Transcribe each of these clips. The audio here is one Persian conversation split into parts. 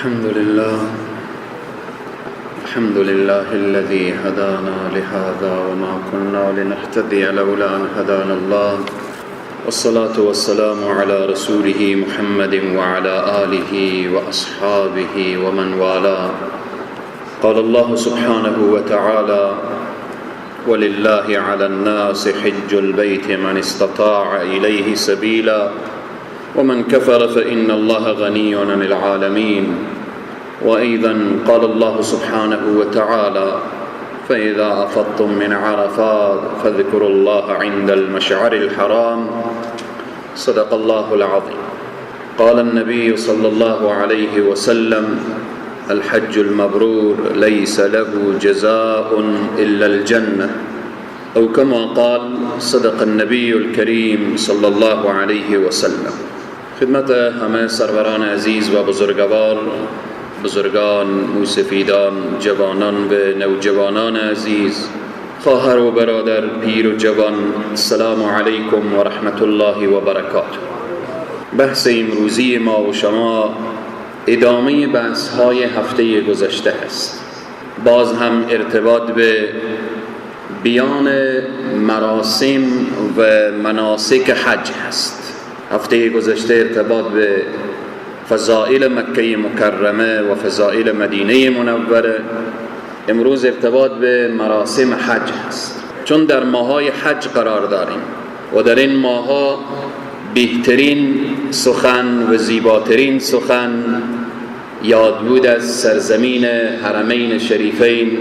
الحمد لله الحمد لله الذي هدانا لهذا وما كنا لنهتدي لولا أن هدانا الله، والصلاة والسلام على رسوله محمد وعلى آله وأصحابه ومن والاه. قال الله سبحانه وتعالى: ولله على الناس حج البيت من استطاع إليه سبيلا ومن كفر فإن الله غني عن العالمين. وأيضا قال الله سبحانه وتعالى: فإذا أفضتم من عرفات فاذكروا الله عند المشعر الحرام. صدق الله العظيم. قال النبي صلى الله عليه وسلم: الحج المبرور ليس له جزاء إلا الجنة، أو كما قال صدق النبي الكريم صلى الله عليه وسلم. خدمت همه سروران عزیز و بزرگوار، بزرگان، موسفیدان، جوانان و نوجوانان عزیز، خواهر و برادر، پیر و جوان، السلام علیکم و رحمت الله و برکاته. بحث امروزی ما و شما ادامه بحث های هفته گذشته است. باز هم ارتباط به بیان مراسم و مناسک حج هست. هفته گذشته ارتباط به فضائل مکه مکرمه و فضائل مدینه منوره، امروز ارتباط به مراسم حج هست. چون در ماهای حج قرار داریم و در این ماها بهترین سخن و زیباترین سخن یاد بود از سرزمین حرمین شریفین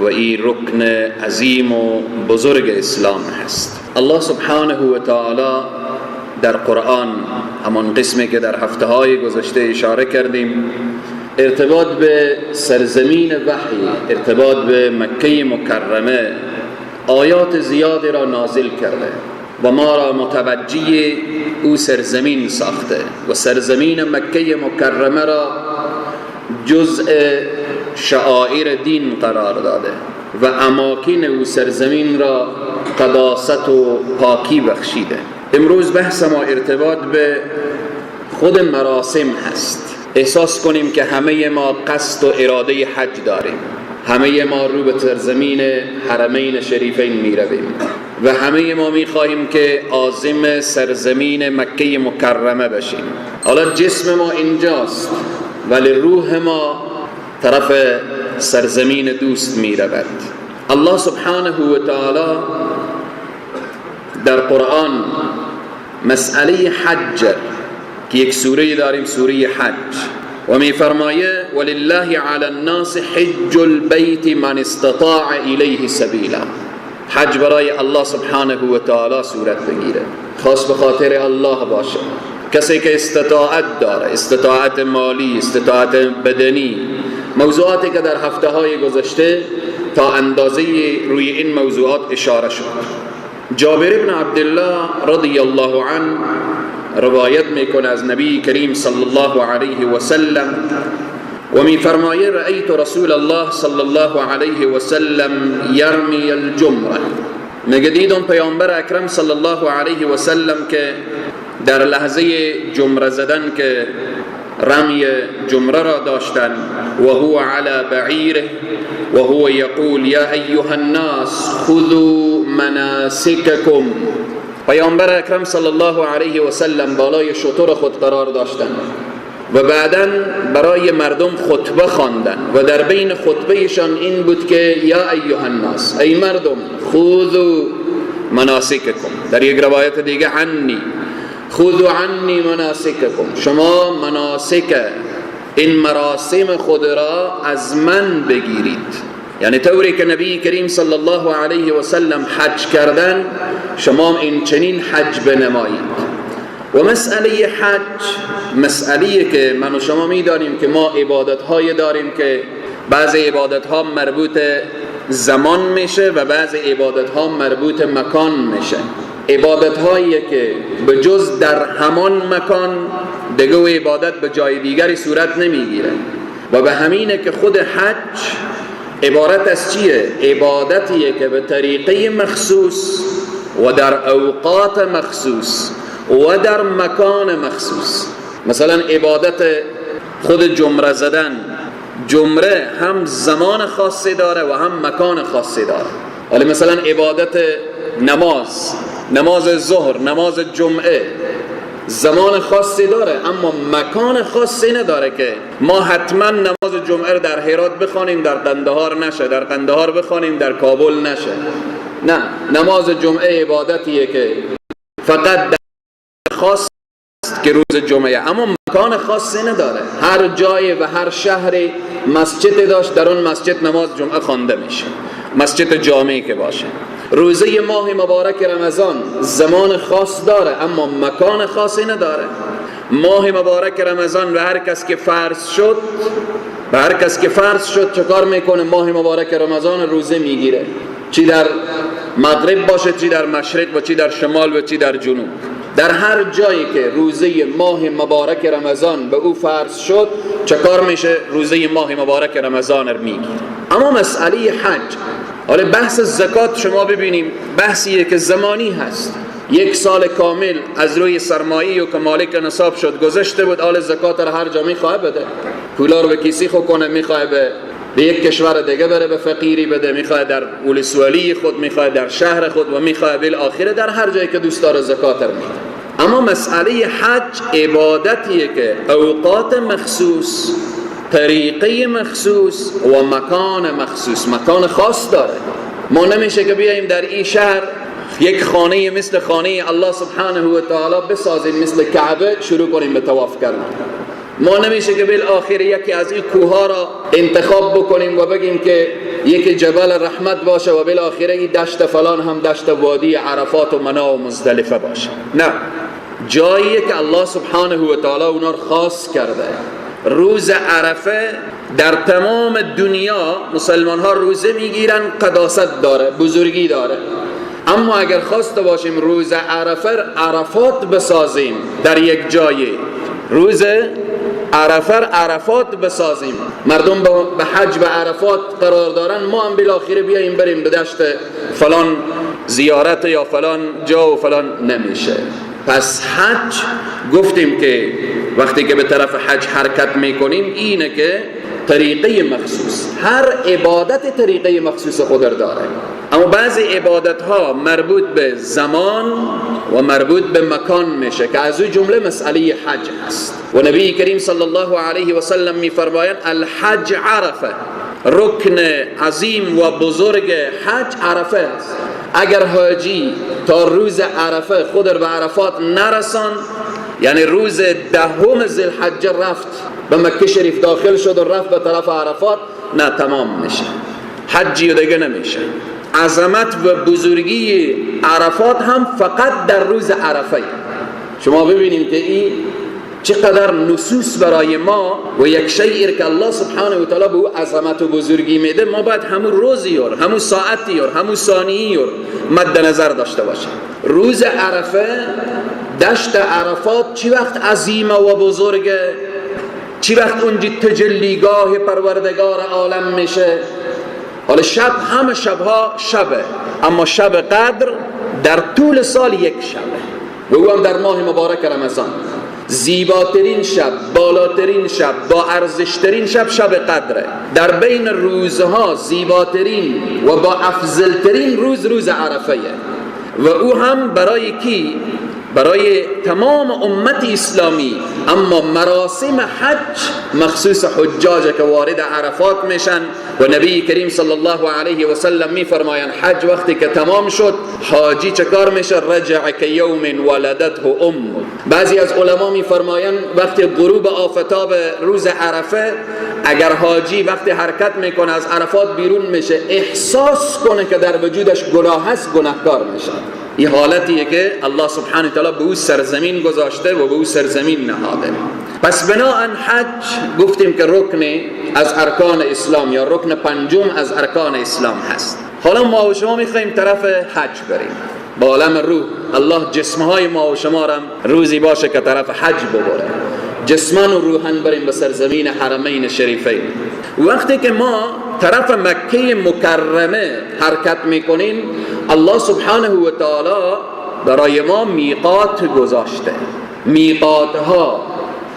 و این رکن عظیم و بزرگ اسلام هست. الله سبحانه و تعالی در قرآن، همان قسمی که در هفته های گذشته اشاره کردیم، ارتباط به سرزمین وحی، ارتباط به مکه مکرمه، آیات زیادی را نازل کرده و ما را متوجه او سرزمین ساخته و سرزمین مکه مکرمه را جزء شعائر دین قرار داده و اماکن او سرزمین را قداست و پاکی بخشیده. امروز بحث ما ارتباط به خود مراسم هست. احساس کنیم که همه ما قصد و اراده حج داریم، همه ما رو به سرزمین حرمین شریفین می رویم و همه ما می خواهیم که عازم سرزمین مکه مکرمه بشیم. حالا جسم ما اینجاست ولی روح ما طرف سرزمین دوست می رود. الله سبحانه و تعالی در قرآن مسئله حج که یک سوره داریم، سوره حج، و می فرمایه ولله علی الناس حج البیت من استطاع الیه سبیلا. حج برای الله سبحانه و تعالی صورت بگیره، خاص به خاطر الله باشه. کسی که استطاعت داره، استطاعت مالی، استطاعت بدنی، موضوعاتی که در هفته های گذشته تا اندازه روی این موضوعات اشاره شد. جابر بن عبدالله رضی الله عنه روایت میکنه از نبی کریم صلی الله علیه و سلم و می فرمایه رأیت رسول الله صلی الله علیه و سلم یرمی الجمره. میگه دیدم پیامبر اکرم صلی الله علیه و سلم که در لحظه جمره زدن که رمی جمره را داشتن، و هو علی بعیره و هو یقول یا ایها الناس خذوا مناسککم. پیامبر اکرم صلی الله علیه و سلم بالای شتر خود قرار داشتن و بعداً برای مردم خطبه خواندن و در بین خطبهشان این بود که یا ایها الناس، ای مردم، خذوا مناسککم. در یک روایت دیگه عنی، خذوا عنی مناسککم، شما مناسک این مراسم خود را از من بگیرید. یعنی طوری که نبی کریم صلی الله علیه و سلم حج کردن، شما این چنین حج بنمایید. و مسئله حج مسئله که من و شما میدانیم که ما عبادت های داریم که بعض عبادت ها مربوط زمان میشه و بعض عبادت ها مربوط مکان میشه. عبادت هایی که به جز در همان مکان دیگه عبادت به جای دیگری صورت نمیگیره و به همینه که خود حج عبارت از چیه؟ عبادتیه که به طریقه مخصوص و در اوقات مخصوص و در مکان مخصوص. مثلا عبادت خود جمره زدن، جمره هم زمان خاصی داره و هم مکان خاصی داره. ولی مثلا عبادت نماز، نماز ظهر، نماز جمعه زمان خاصی داره اما مکان خاصی نداره که ما حتما نماز جمعه رو در هرات بخوانیم، در قندهار نشه، در قندهار بخوانیم، در کابل نشه. نه، نماز جمعه عبادتیه که فقط در خاص که روز جمعه، اما مکان خاصی نداره. هر جای و هر شهری مسجد داشت، در اون مسجد نماز جمعه خوانده میشه، مسجد جامعی که باشه. روزه ماه مبارک رمضان زمان خاص داره اما مکان خاصی نداره. ماه مبارک رمضان و هر کس که فرض شد، و هر کس که فرض شد چه کار میکنه؟ ماه مبارک رمضان روزه میگیره، چی در مغرب باشه، چی در مشرق و چی در شمال و چی در جنوب. در هر جایی که روزه ماه مبارک رمضان به او فرض شد چه کار میشه؟ روزه ماه مبارک رمضان رو میگیره. اما مسئله حج، حالا بحث زکات شما ببینیم بحثیه که زمانی هست. یک سال کامل از روی سرمایه‌ای که مالک نصاب شد گذشته بود، حال زکات رو هر جا میخواه بده، پولا رو به کیسی خو کنه، میخواه به یک کشور دیگه بره به فقیری بده، میخواه در ولسوالی خود، میخواه در شهر خود و میخواه بالآخره در هر جایی که دوست داره زکات رو میده. اما مسئله حج عبادتیه که اوقات مخصوص، طریقه مخصوص و مکان مخصوص، مکان خاص داره. ما نمیشه که بیاییم در این شهر یک خانه مثل خانه الله سبحانه و تعالی بسازیم، مثل کعبه شروع کنیم به طواف کردن. ما نمیشه که بالآخر یکی از این کوه را انتخاب بکنیم و بگیم که یکی جبل رحمت باشه و بالآخره این دشت فلان هم دشت وادی عرفات و منا و مزدلفه باشه. نه، جایی که الله سبحانه و تعالی اونا رو خاص کرده. روز عرفه در تمام دنیا مسلمان ها روزه میگیرن، قداست داره، بزرگی داره. اما اگر خواسته باشیم روز عرفه عرفات بسازیم در یک جایی، روز عرفه عرفات بسازیم، مردم به حج و عرفات قرار دارن، ما هم بالاخره بیاییم بریم به دشت فلان زیارت یا فلان جا و فلان، نمیشه. پس حج گفتیم که وقتی که به طرف حج حرکت میکنیم اینه که طریقه مخصوص، هر عبادت طریقه مخصوص خود داره. اما بعضی عبادت ها مربوط به زمان و مربوط به مکان میشه که از او جمله مسئله حج هست. و نبی کریم صلی الله علیه و سلم میفرمایند الحج عرفه، رکن عظیم و بزرگ حج عرفه است. اگر حاجی تا روز عرفه خود را به عرفات نرسان، یعنی روز دهم ذوالحجه رفت به مکه شریف داخل شد و رفت به طرف عرفات، نه، تمام میشه، حجی دیگه نمیشه. عظمت و بزرگی عرفات هم فقط در روز عرفه. شما ببینیم که این چقدر نصوص برای ما و یک شیء که الله سبحانه و تعالی به او عظمت و بزرگی میده، ما باید همون روزی همون ساعتی همون ثانیه‌ای مد نظر داشته باشیم. روز عرفه، دشت عرفات چی وقت عظیمه و بزرگه؟ چی وقت اونجا تجلیگاه پروردگار عالم میشه؟ حالا شب، همه شبها شبه، اما شب قدر در طول سال یک شبه و او هم در ماه مبارک رمضان. زیباترین شب، بالاترین شب، با ارزشترین شب، شب قدره. در بین روزها زیباترین و با افضلترین روز، روز عرفه، و او هم برای کی؟ برای تمام امت اسلامی. اما مراسم حج مخصوص حجاج که وارد عرفات میشن و نبی کریم صلی الله علیه و سلم میفرمایند حج وقتی که تمام شد حاجی چه کار میشه؟ رجع که یوم ولدته امه. بعضی از علما میفرمایند وقتی غروب آفتاب روز عرفه، اگر حاجی وقتی حرکت میکنه از عرفات بیرون میشه، احساس کنه که در وجودش گناه هست، گناهکار میشه. این حالتیه که الله سبحانه و تعالی به او سرزمین گذاشته و به او سرزمین نهاده. پس بناءً حج گفتیم که رکن از ارکان اسلام یا رکن پنجم از ارکان اسلام هست. حالا ما و شما میخواییم طرف حج بریم با عالم روح. الله جسمهای ما و شما را روزی باشه که طرف حج ببره، جسمان و روحاً بریم به سرزمین حرمین شریفین. وقتی که ما طرف مکه مکرمه حرکت میکنیم، الله سبحانه و تعالی برای ما میقات گذاشته. میقات ها،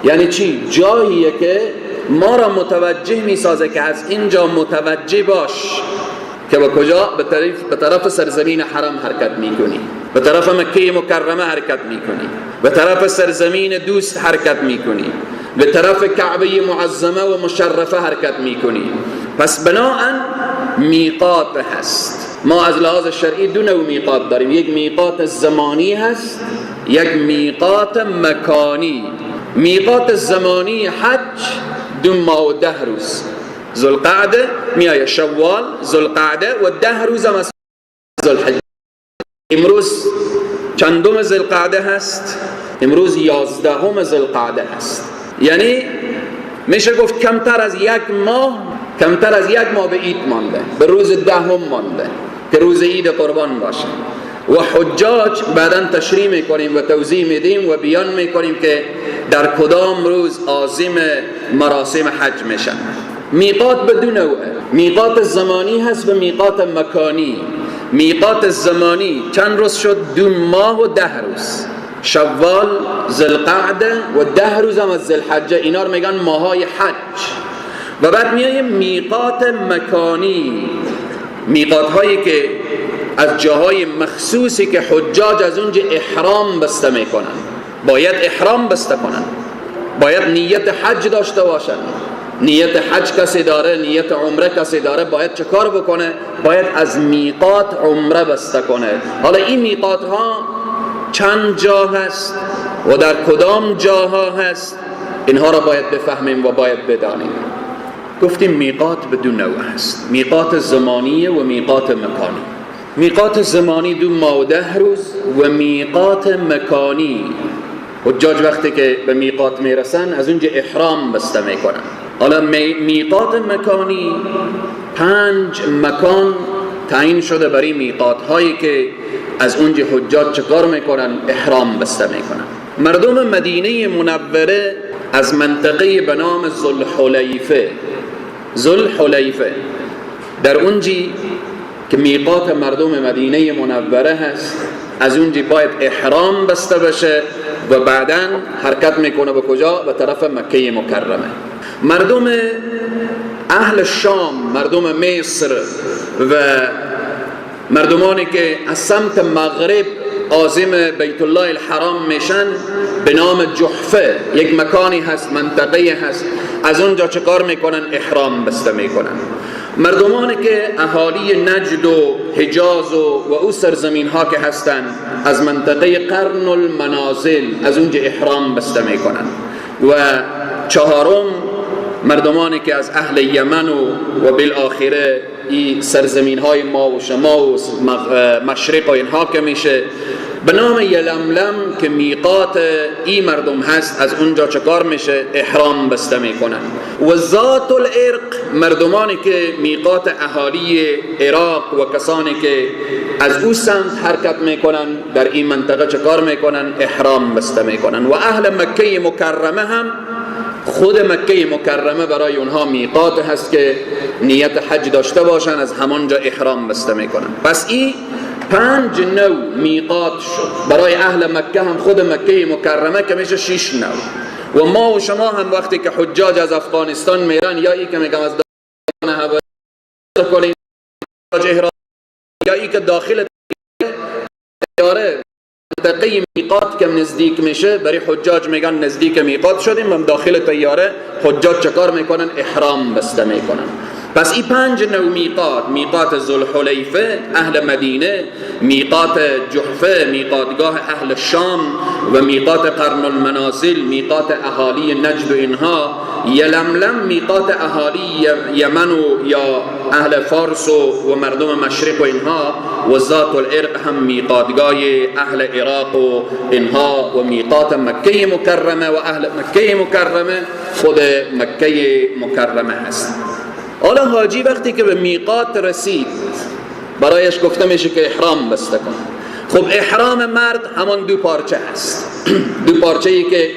یعنی چی؟ جاییه که ما را متوجه میسازه که از اینجا متوجه باش که به کجا؟ به طرف سرزمین حرم حرکت میکنی، به طرف مکه مکرمه حرکت میکنی، به طرف سرزمین دوست حرکت میکنی، به طرف کعبه معظمه و مشرفه حرکت میکنی. پس بناءً میقات هست. ما از لحاظ شرعی دو نوع میقات داریم، یک میقات زمانی هست، یک میقات مکانی. میقات زمانی حج 2 ماه و 10 روز، ذوالقعده میایه، شوال، ذوالقعده و 10 روز هم از ذوالحجه. امروز چندم ذوالقعده هست؟ امروز 11 ذوالقعده هست. یعنی میشه گفت کمتر از یک ماه به عید مانده، به روز 10 مانده که روز عید قربان باشه. و حجاج بعداً تشریح میکنیم و توضیح میدیم و بیان میکنیم که در کدام روز عازم مراسم حج میشن. میقات به دو نوعه، میقات زمانی هست و میقات مکانی. میقات زمانی چند روز شد؟ 2 ماه و 10 روز، شوال، ذوالقعده و 10 روز هم از ذوالحجه. اینا رو میگن ماهای حج. و بعد میایه میقات مکانی، میقات هایی که از جاهای مخصوصی که حجاج از اونجا احرام بسته میکنن، باید احرام بسته کنن، باید نیت حج داشته باشن. نیت حج کسی داره، نیت عمره کسی داره، باید چه کار بکنه؟ باید از میقات عمره بسته کنه. حالا این میقات ها چند جا هست و در کدام جاها هست، اینها را باید بفهمیم و باید بدانیم. گفتیم میقات به دو نوع هست، میقات زمانی و میقات مکانی. میقات زمانی 2 ماه و 10 روز و میقات مکانی حجاج وقتی که به میقات میرسن از اونجا احرام بسته میکنن. حالا میقات مکانی 5 مکان تعیین شده برای میقات هایی که از اونجا حجاج چکار میکنن؟ احرام بسته میکنن. مردم مدینه منوره از منطقه به نام ذوالحلیفه، ذوالحلیفه در اونجی که میقات مردم مدینه منوره هست، از اونجی باید احرام بسته بشه و بعداً حرکت میکنه به کجا؟ به طرف مکه مکرمه. مردم اهل شام، مردم مصر و مردمانی که از سمت مغرب عازم بیت الله الحرام میشن به نام جحفه، یک مکانی هست، منطقه هست، از اونجا چه کار میکنن؟ احرام بسته میکنن. مردمانی که اهالی نجد و حجاز و او سرزمین ها که هستن از منطقه قرن المنازل از اونجا احرام بسته میکنن. و چهارم مردمانی که از اهل یمن و بالآخره این سرزمین های ما و شما و مشرق و اینها که میشه به نام یلملم که میقات این مردم هست، از اونجا چکار میشه؟ احرام بسته میکنن. و ذات العرق، مردمانی که میقات اهالی عراق و کسانی که از او سمت حرکت میکنن در این منطقه چکار میکنن؟ احرام بسته میکنن. و اهل مکه مکرمه هم، خود مکه مکرمه برای اونها میقات هست که نیت حج داشته باشن، از همانجا احرام بسته میکنن. پس این 5 نوع میقات شد برای اهل مکه، هم خود مکه مکرمه که میشه 6 نوع. و ما و شما هم وقتی که حجاج از افغانستان میرن، یا ای که میگم از داخل احرام، یا ای که داخل طیاره منطقه میقات که نزدیک میشه برای حجاج میگن نزدیک میقات شدیم، و داخل طیاره حجاج چکار میکنن؟ احرام بسته میکنن. پس این 5 نوع میقات، میقات ذوالحلیفه اهل مدینه، میقات جحفه میقاتگاه اهل شام، و میقات قرن المنازل میقات اهالی نجد و اینها، یلملم میقات اهالی یمن و یا اهل فارس و مردم مشرق و اینها، و ذات العرق هم میقاتگاه اهل عراق و اینها، و میقات مکه مکرمه و اهل مکه مکرمه خود مکه مکرمه هست. حالا حاجی وقتی که به میقات رسید برایش گفته میشه که احرام بسته کن. خب احرام مرد همان 2 پارچه هست، 2 پارچه ای که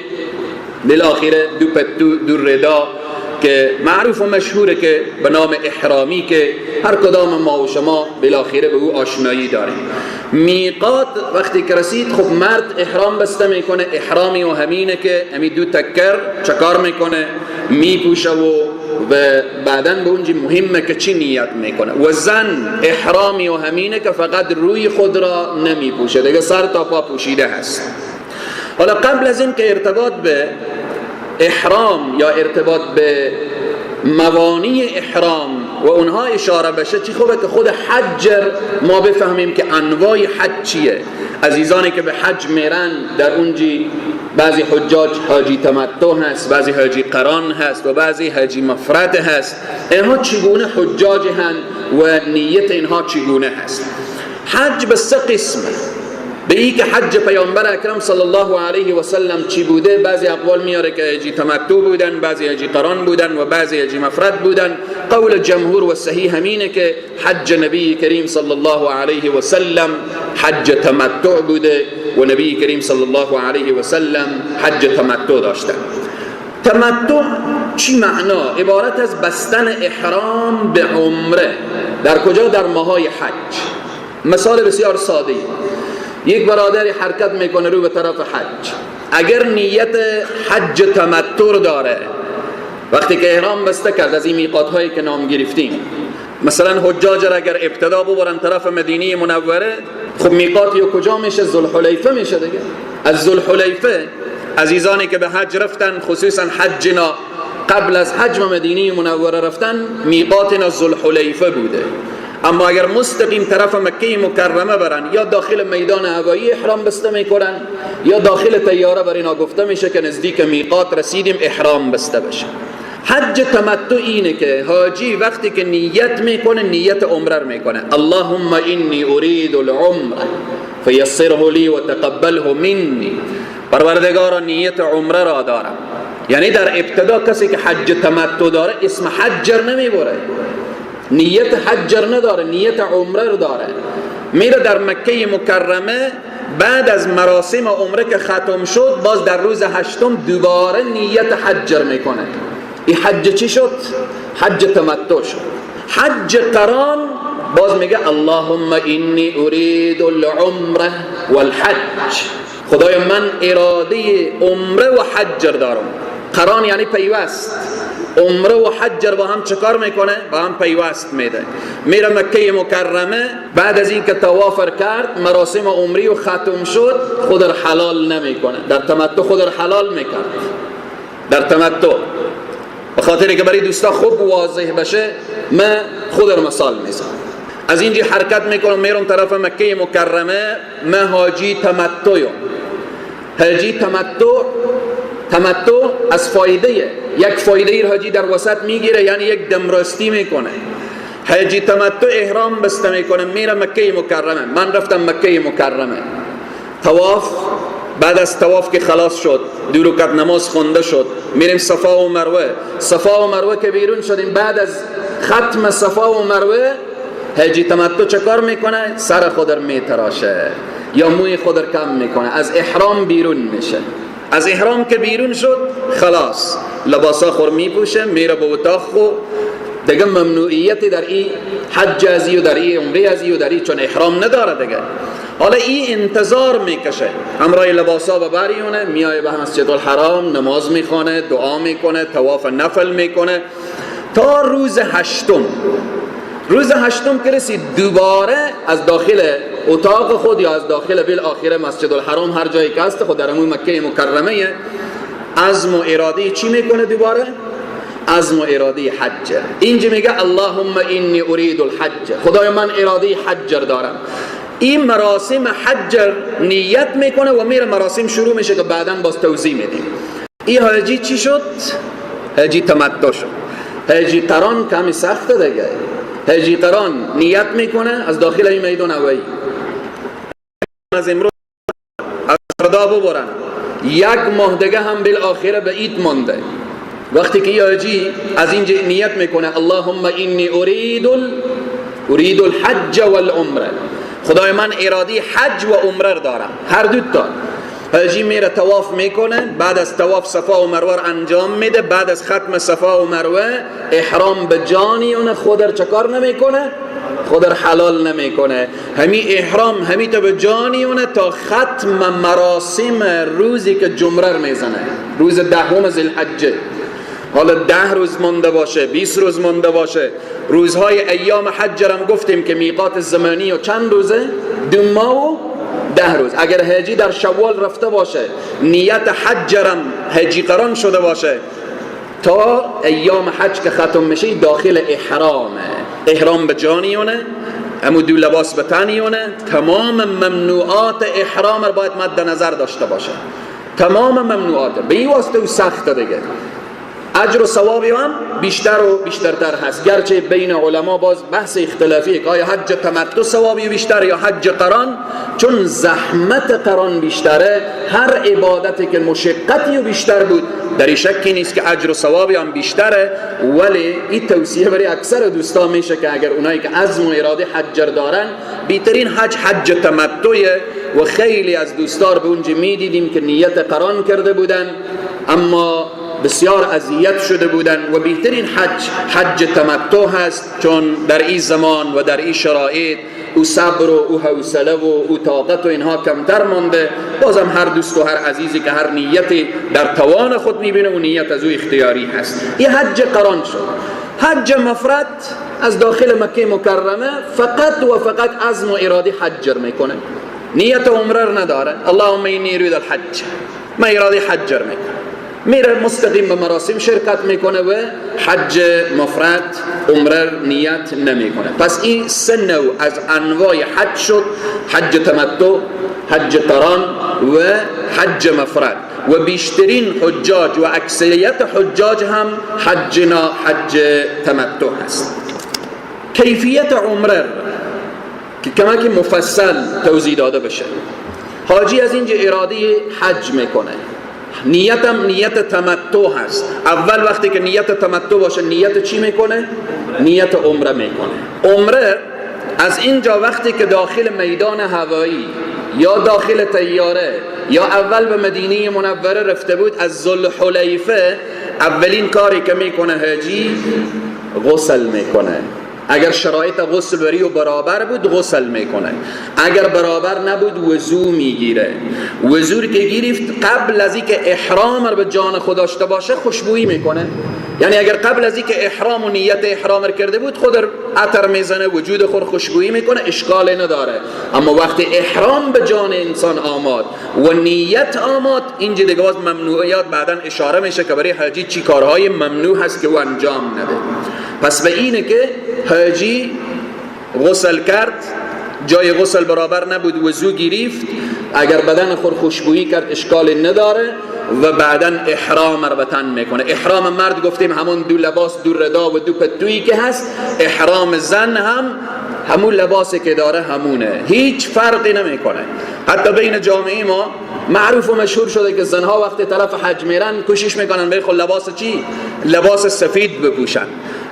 بالاخره 2 پتو، 2 ردا که معروف و مشهوره که به نام احرامی که هر کدام ما و شما بالاخره به او آشنایی داریم. میقات وقتی که رسید، خب مرد احرام بسته میکنه، احرامی و همینه که همی دو تکر چکار میکنه، میپوشه و بعداً به اونجی مهمه که چی نیت میکنه. و زن احرامی و همینه که فقط روی خود را نمیپوشه، دیگه سر تا پا پوشیده هست. حالا قبل از این که ارتباط به احرام یا ارتباط به موانی احرام و اونها اشاره بشه، چی خوبه که خود حج ما بفهمیم که انواع حج چیه. عزیزانی که به حج میرن در اونجی بعضی حجاج حاجی تمتع هست، بعضی حاجی قران هست و بعضی حاجی مفرد هست. اینها چگونه حجاج هن و نیت اینها چگونه هست؟ حج به سه قسمه. به ای که حج پیامبر اکرم صلی الله علیه و سلم چی بوده، بعضی اقوال میاره که حاجی تمتع بودن، بعضی حاجی قران بودن و بعضی حاجی مفرد بودن. قول جمهور و صحیح همینه که حج نبی کریم صلی الله علیه و سلم حج تمتع بوده و نبی کریم صلی الله علیه و سلم حج تمتع داشته. تمتع چی معنا؟ عبارت از بستن احرام به عمره. در کجا؟ در ماهای حج. مثال بسیار ساده، یک برادری حرکت میکنه رو به طرف حج، اگر نیت حج تمتع داره، وقتی که احرام بسته کرد از این میقات هایی که نام گرفتیم، مثلا حجاج را اگر ابتدا ببرن طرف مدینه منوره، خب میقات یا کجا میشه؟ ذوالحلیفه میشه دیگه. از ذوالحلیفه عزیزانی که به حج رفتن، خصوصا حجنا قبل از حج مدینه منوره رفتن، میقاتنا ذوالحلیفه بوده. اما اگر مستقیم طرف مکه مکرمه برن، یا داخل میدان هوایی احرام بسته میکنن یا داخل طیاره بر اینا گفته میشه که نزدیک میقات رسیدیم احرام بسته بشه. حج تمتع اینه که حاجی وقتی که نیت میکنه، نیت عمره میکنه. اللهم انی اريد العمره فیسره لی و تقبله منی. پروردگارا نیت عمره را دارم. یعنی در ابتدا کسی که حج تمتع داره اسم حج نمیبره، نیت حج نداره، نیت عمره رو داره. میره در مکه مکرمه، بعد از مراسم عمره که ختم شد، باز در روز هشتم دوباره نیت حج میکنه. این حج چی شد؟ حج تمتع شد. حج قران باز میگه اللهم انی اريد العمره والحج، خدای من اراده عمره و حج دارم. قران یعنی پیوست، عمره و حج با هم چکار میکنه؟ با هم پیوست میده. میره مکه مکرمه، بعد از اینکه طواف کرد، مراسم عمری و ختم شد، خود را حلال نمیکنه. در تمتع خود را حلال میکرد، در تمتع، به خاطر که برای دوستا خوب واضح بشه من خود را مثال میزنم. از اینجا حرکت میکنم میرم طرف مکه مکرمه، من حاجی تمتعیم. حاجی تمتع، تمتع از فایده، یک فایده حاجی در وسط میگیره، یعنی یک دمراستی میکنه. حاجی تمتع احرام بسته میکنه، میره مکه مکرمه. من رفتم مکه مکرمه، طواف، بعد از طواف که خلاص شد، دو رکعت نماز خونده شد، میریم صفا و مروه. صفا و مروه که بیرون شدیم، بعد از ختم صفا و مروه حاجی تمتع چه کار میکنه؟ سر خود رو میتراشه یا موی خود رو کم میکنه، از احرام بیرون میشه. از احرام که بیرون شد خلاص، لباسا خور میپوشه، میره به اتاق خو، دیگه ممنوعیت در این حج ازی و در این عمره ازی و در این، چون احرام نداره دیگه. حالا این انتظار میکشه، همراه لباسا ببریونه، میای به مسجد الحرام، نماز میخوانه، دعا میکنه، طواف نفل میکنه تا روز هشتم. روز هشتم که رسید، دوباره از داخل اتاق خود یا از داخل بالآخره مسجد الحرام، هر جایی که هست، خود در همون مکه مکرمه، عزم و اراده چی میکنه دوباره؟ عزم و اراده حج. اینجا میگه اللهم انی اريد الحج، خدای من اراده حج دارم. این مراسم حج نیت میکنه و میره مراسم شروع میشه که بعداً باز توضیح میدیم. این حاجی چی شد؟ حاجی تمتع شد. حاجی قران کمی سخته دیگه. حاجی قران نیت میکنه از داخل این میدان هوایی، از امروز از فردا ببرن، یک ماه دیگه هم بالآخره به عید مانده. وقتی که حاجی از اینجا نیت میکنه اللهم انی اريد الحج والعمره، خدای من اراده حج و عمره دارم، هر دو تا. حاجی میره طواف میکنه، بعد از طواف صفا و مروه انجام میده، بعد از ختم صفا و مروه احرام به جانی اون خود را چکار نمیکنه؟ خود را حلال نمیکنه. همی احرام همی تا به جانیونه تا ختم مراسم روزی که جمره میزنه، روز دهم ذوالحجه. حالا 10 روز مونده باشه، 20 روز مونده باشه، روزهای ایام حج هم گفتیم که میقات زمانی و چند روزه؟ 2 ماه و 10 روز. اگر حاجی در شوال رفته باشه، نیت حج هم حاجی قران شده باشه، تا ایام حج که ختم میشه داخل احرامه. احرام به جانیونه، همو دو لباس به تنیونه، تمام ممنوعات احرام رو باید مد نظر داشته باشه، تمام ممنوعات. به این واسطه او سخته دیگه، اجر و ثوابی هم بیشتر و بیشترتر هست. گرچه بین علما باز بحث اختلافیه که آیا حج تمتع ثوابی بیشتر یا حج قران، چون زحمت قران بیشتره، هر عبادتی که مشقتی و بیشتر بود در شکی نیست که اجر و ثوابی هم بیشتره. ولی این توصیه برای اکثر دوستان میشه که اگر اونایی که عزم و اراده حج دارن، بیترین حج حج تمتعه. و خیلی از دوستان به اونجا میدیدیم که نیت قران کرده بودن اما بسیار اذیت شده بودن، و بهترین حج حج تمتع هست، چون در این زمان و در این شرایط او صبر و او حوصله و او طاقت و اینها کمتر مانده. بازم هر دوست و هر عزیزی که هر نیتی در توان خود میبینه و نیت از او اختیاری هست. این حج قران شد. حج مفرد از داخل مکه مکرمه فقط و فقط عزم و اراده حج میکنه، نیت عمره نداره. اللهم اینی اريد الحج، ما اراده حج میکنه، میره مستقیم به مراسم شرکت میکنه و حج مفرد عمره نیت نمیکنه. پس این سه نوع از انواع حج شد: حج تمتع، حج قران و حج مفرد. و بیشترین حجاج و اکثریت حجاج هم حج تمتع هست. کیفیت عمره که کما که مفصل توضیح داده بشه. حاجی از اینجا اراده حج میکنه، نیتم نیت تمتع هست. اول وقتی که نیت تمتع باشه نیت چی میکنه؟ نیت عمره میکنه. عمره از اینجا وقتی که داخل میدان هوایی یا داخل طیاره یا اول به مدینه منوره رفته بود، از ذوالحلیفه اولین کاری که میکنه حاجی غسل میکنه. اگر شرایط غسل بری و برابر بود غسل میکنه، اگر برابر نبود وضو میگیره. وضو که گرفت قبل از اینکه احرام رو به جان خود داشته باشه خوشبویی میکنه. یعنی اگر قبل از اینکه احرام و نیت احرام رو کرده بود خود عطر میزنه، وجود خود خوشبویی میکنه، اشکال نداره. اما وقتی احرام به جان انسان آمد و نیت آمد، اینجا دیگه باز ممنوعیات بعدا اشاره میشه که برای حاجی چی کارهای ممنوع هست که او انجام نده. پس به اینه که حاجی غسل کرد، جای غسل برابر نبود وضو گرفت، اگر بدن خود خوشبویی کرد اشکال نداره و بعدا احرام رو به تن میکنه. احرام مرد گفتیم همون دو لباس، دو ردا و دو پتویی که هست. احرام زن هم همون لباسی که داره همونه، هیچ فرقی نمیکنه. حتی بین جامعه ما معروف و مشهور شده که زنها وقتی طرف حج میرن کوشش میکنن به خود لباس چی؟ لباس سفید بپوشن.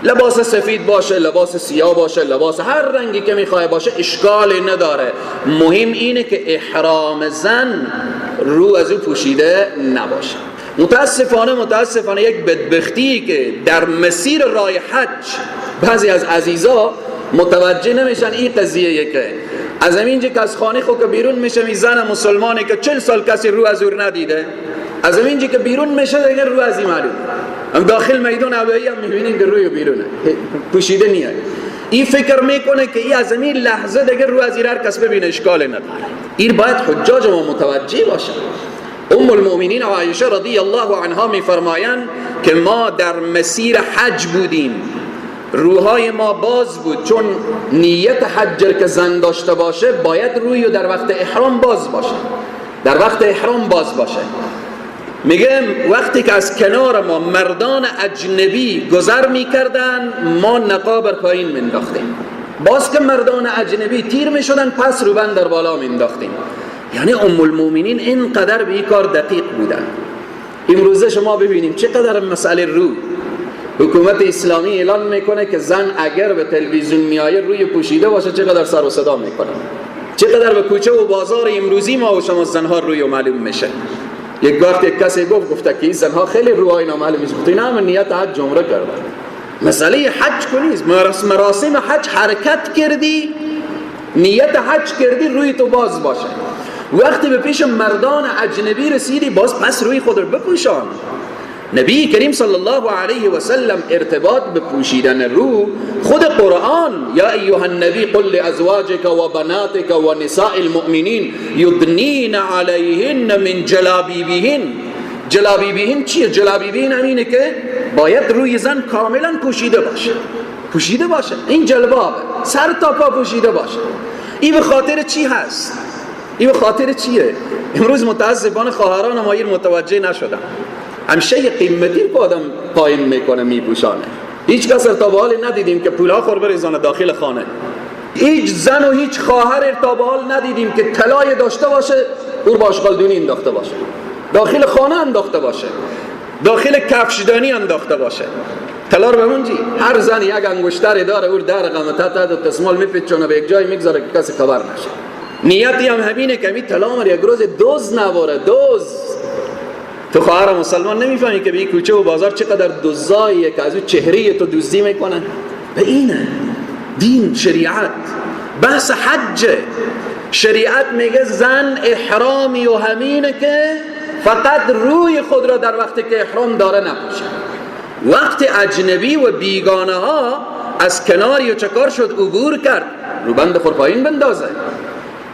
لباس سفید باشه، لباس سیاه باشه، لباس هر رنگی که میخواه باشه اشکال نداره. مهم اینه که احرام زن رو از او پوشیده نباشه. متاسفانه یک بدبختی که در مسیر راه حج بعضی از عزیزا متوجه نمیشن این قضیه که از اینجا که از خانه خود که بیرون میشه، می زن مسلمانی که 40 سال کسی رو از او ندیده، از اینجا که بیرون میشه دیگه رو از این معلوم، هم داخل میدان هوایی هم میبینین که روی بیرونه، پوشیده نیه. این فکر میکنه که این از این لحظه دیگه رو از هر کس ببینه اشکال نداره. این باید حجاج ما متوجه باشه. ام المؤمنین عایشه رضی الله عنها میفرمایند که ما در مسیر حج بودیم، روحای ما باز بود، چون نیت حج که زن داشته باشه باید روی در وقت احرام باز باشه، در وقت احرام باز باشه. میگه وقتی که از کنار ما مردان اجنبی گذر میکردن ما نقاب بر پایین مینداختیم، باز که مردان اجنبی تیر میشدن پس روبند در بالا مینداختیم. یعنی ام المؤمنین اینقدر به این کار دقیق بودن. امروزه شما ببینیم چقدر مسئله رو حکومت اسلامی اعلان میکنه که زن اگر به تلویزیون میایه روی پوشیده باشه چقدر سر و صدا میکنه، چقدر به کوچه و بازار امروزی ما و شما زنها روی و معلوم میشه. یک وقت یک کسی گفته که این زنها خیلی روهای نامعلوم میشه، گفت اینا هم نیت حج عمره کردن. مسئله حج کنیست، مراسم حج حرکت کردی، نیت حج کردی، روی تو باز باشه. وقتی به پیش مردان اجنبی رسیدی باز پس روی خود رو بپوشان. نبی کریم صلی الله علیه و سلم ارتباط به پوشیدن رو، خود قرآن یا ایها النبی قل لازواجک و بناتک و نساء المؤمنین یدنین علیهن من جلابیبهن. جلابیبهن چیه؟ جلابیبهن همینه که باید روی زن کاملا پوشیده باشه، پوشیده باشه، این جلبابه سر تا پا پوشیده باشه. این به خاطر چی هست؟ این به خاطر چیه؟ امروز متاسفانه خواهران ما این متوجه نشدن. همیشه قیمتی رو آدم قایم میکنه میپوشانه. هیچ کس تا به حال ندیدیم که پولها خور بریزانه داخل خانه. هیچ زن و هیچ خواهر تا به حال ندیدیم که طلای داشته باشه او با آشغالدونی انداخته باشه، داخل خانه انداخته باشه، داخل کفشدانی انداخته باشه. طلا رو بمونجی هر زن یک انگشتر داره، او در قمته تا دستمال میپیچونه به یک جای میگذاره که کسی خبر نشه. نیتی هم همینه که می طلا یک روز دوز نباره. دوز تو خواهر مسلمان نمیفهمی که به این کوچه و بازار چقدر دزداییه که از او چهره تو دزدی میکنن. به اینه دین، شریعت. بحث حج، شریعت میگه زن احرامی و همینه که فقط روی خود را در وقتی که احرام داره نپوشه. وقت اجنبی و بیگانه ها از کناری و چکار شد عبور کرد، رو بند خور پایین بندازه.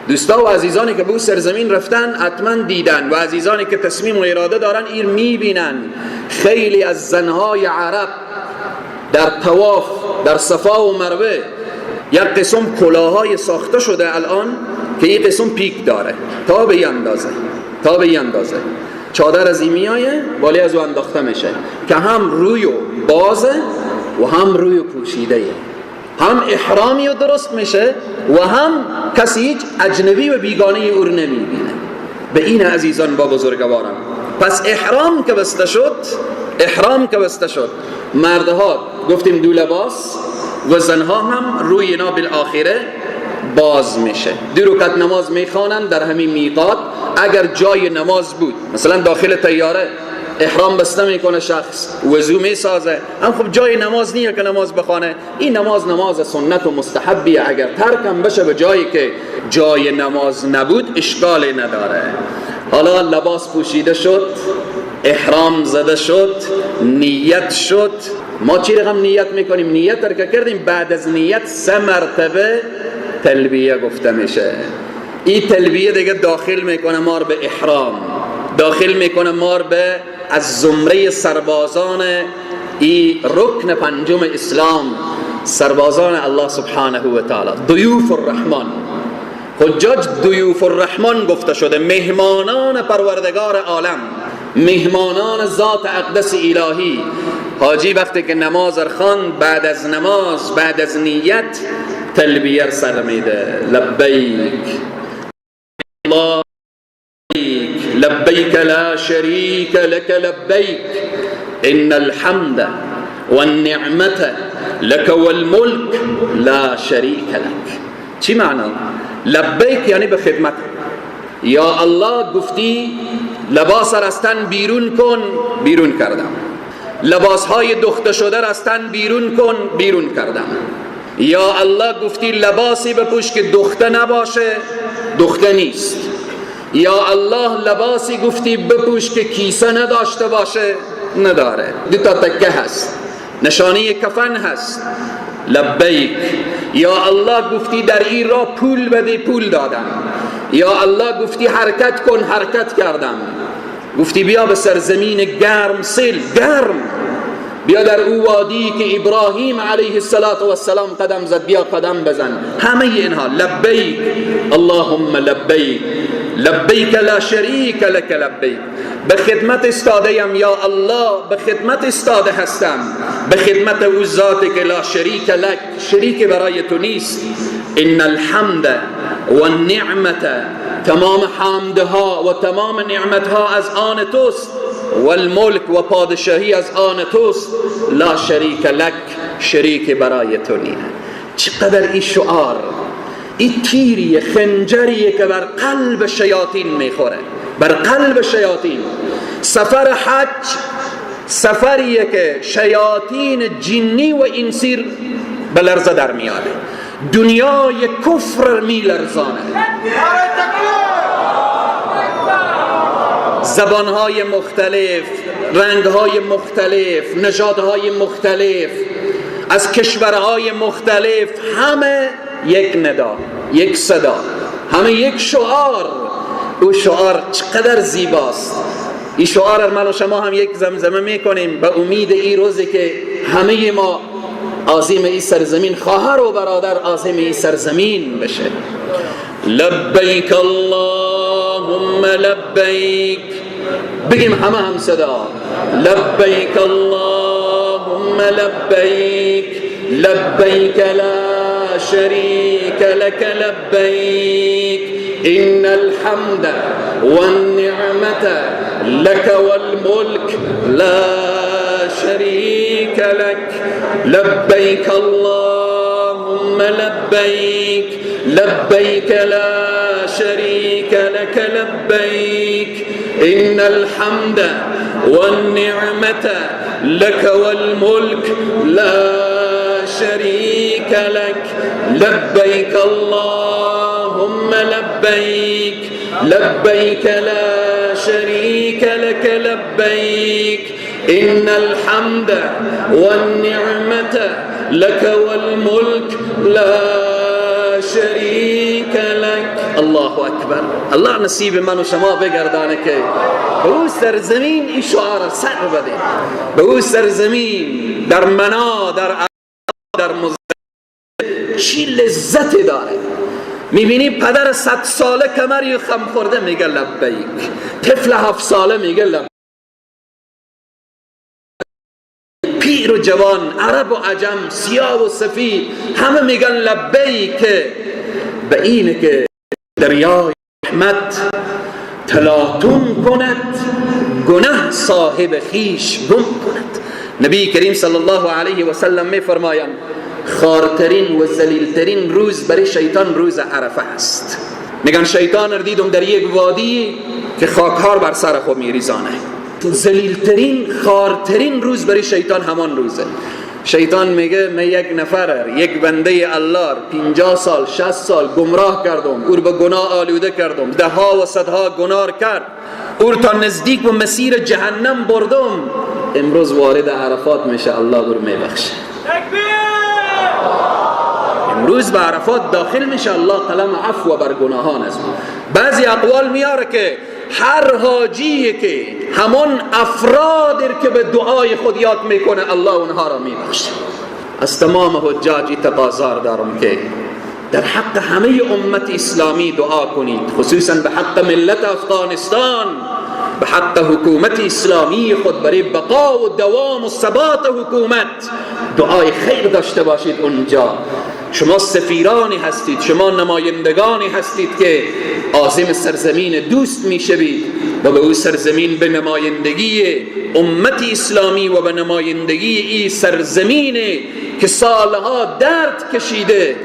دوستا و عزیزانی که به سرزمین رفتن حتما دیدن و عزیزانی که تصمیم و اراده دارن ایر میبینن. خیلی از زنهای عرب در طواف در صفا و مروه یک قسم کلاهای ساخته شده الان که یک قسم پیک داره تا به اندازه، تا به اندازه چادر از این میایه بالی از او انداخته میشه که هم روی بازه و هم روی پوشیده، هم احرامی درست میشه و هم کسی هیچ اجنبی و بیگانه او رو نمیبینه. به این عزیزان با بزرگوارم، پس احرام که بسته شد، احرام که بسته شد، مردها گفتیم دو لباس و زنها هم روی اینا بالآخره باز میشه. دو رکعت نماز میخوانن در همین میقات. اگر جای نماز بود، مثلا داخل طیاره احرام بسته میکنه شخص، وضو میسازه، هم خب جای نماز نیه که نماز بخوانه، این نماز نماز سنت و مستحبیه. اگر ترکم بشه به جایی که جای نماز نبود اشکال نداره. حالا لباس پوشیده شد، احرام زده شد، نیت شد. ما چی رقم نیت میکنیم؟ نیت ترک کردیم، بعد از نیت 3 مرتبه تلبیه گفته میشه. این تلبیه دیگه داخل میکنه ما رو به احرام، داخل میکنه ما رو به از زمره سربازان ای رکن پنجم اسلام، سربازان الله سبحانه و تعالی، ضیوف الرحمن. حجاج ضیوف الرحمن گفته شده، مهمانان پروردگار عالم، مهمانان ذات اقدس الهی. حاجی وقتی که نماز خواند، بعد از نماز، بعد از نیت تلبیه سر میده، لبیک الله لبیک لا شریک لك لبیک ان الحمد والنعمت لك والملک لا شریک لك. چی معنا؟ لبیک یعنی به خدمت. یا الله گفتی لباس را از تن بیرون کن، بیرون کردم. لباس های دوخته شده را از تن بیرون کن، بیرون کردم. یا الله گفتی لباسی بپوش که دوخته نباشه، دوخته نیست. یا الله لباسی گفتی بپوش که کیسه نداشته باشه، نداره، دو تا تکه هست، نشانه کفن هست. لبیک. یا الله گفتی در این راه پول بده، پول دادم. یا الله گفتی حرکت کن، حرکت کردم. گفتی بیا به سرزمین گرم سیل، گرم، بیا در او وادی که ابراهیم علیه السلام قدم زد، بیا قدم بزن. همه اینها لبیک اللهم لبیک لبیک لا شریک لک لبیک. به خدمت استاده ام یا الله، به خدمت استاده هستم، به خدمت او ذاتی که لا شریک لک، شریک برای تو نیست. ان الحمد والنعمت، تمام حمدها و تمام نعمتها از آن توست، والملک و پادشاهی از آن توست، لا شریک لک، شریک برای تو نیست. چقدر این شعار، این تیریه، خنجریه که بر قلب شیاطین میخوره، بر قلب شیاطین. سفر حج سفریه که شیاطین جنی و انسی به لرزه در میاره، دنیای کفر میلرزانه، زبانهای مختلف، رنگهای مختلف، نژادهای مختلف، از کشورهای مختلف، همه یک ندا، یک صدا، همه یک شعار. او شعار چقدر زیباست. این شعار من و شما هم یک زمزمه میکنیم به امید این روزی که همه ما عظیم این سرزمین، خواهر و برادر عظیم این سرزمین بشه. لبیک اللهم لبیک، بگیم همه هم صدا، لبیک اللهم لبیک، لبیک لا شریک لک لبیک، ان الحمد والنعمة لك والملك لا شریک لك، لبیک اللهم لبیک، لبیک لا شریک لك لبیک، ان الحمد والنعمة لك والملك لا شریک لك، لبیک اللهم لبیک، لبیک لا شریک لك لبیک، ان الحمد والنعمة لك والملك لا شریک لك. الله اکبر. الله نصیب من و شما بگردانه که به او سرزمین این شعار سر بده، به او سرزمین در منا، در مزدلفه چی لذت داره. میبینی پدر 100 ساله کمری خم خورده میگه لبیک، طفل 7 ساله میگه لبیک، پیر و جوان، عرب و عجم، سیاه و سفید، همه میگن لبیک. به اینه که دریای رحمت تلاطم کند، گناه صاحب خیش گم کند. نبی کریم صلی الله علیه و سلم میفرمایند خارترین و ذلیلترین روز برای شیطان روز عرفه است. میگن شیطان رو دیدم در یک وادی که خاکهار بر سر خود میریزانه. ذلیلترین، خارترین روز برای شیطان همان روزه. شیطان میگه من یک نفر، یک بنده الله 50 سال 60 سال گمراه کردم، او رو به گناه آلوده کردم، ده ها و صدها گناه کرد، او رو تا نزدیک به مسیر جهنم بردم، امروز وارد عرفات میشه، الله او رو میبخشه. امروز به عرفات داخل میشه، الله قلم عفو بر گناهان است. بعضی اقوال میاره که هر حاجی که همون افراد که به دعای خود یاد میکنه الله اونها را میبخشه. از تمام حجاج تقاضا دارم که در حق همه امت اسلامی دعا کنید، خصوصا به حق ملت افغانستان، به حق حکومت اسلامی خود، برای بقا و دوام و ثبات حکومت دعای خیر داشته باشید. اونجا شما سفیرانی هستید، شما نمایندگانی هستید که عازم سرزمین دوست میشوید و به او سرزمین به نمایندگی امت اسلامی و به نمایندگی ای سرزمین که سالها درد کشیده.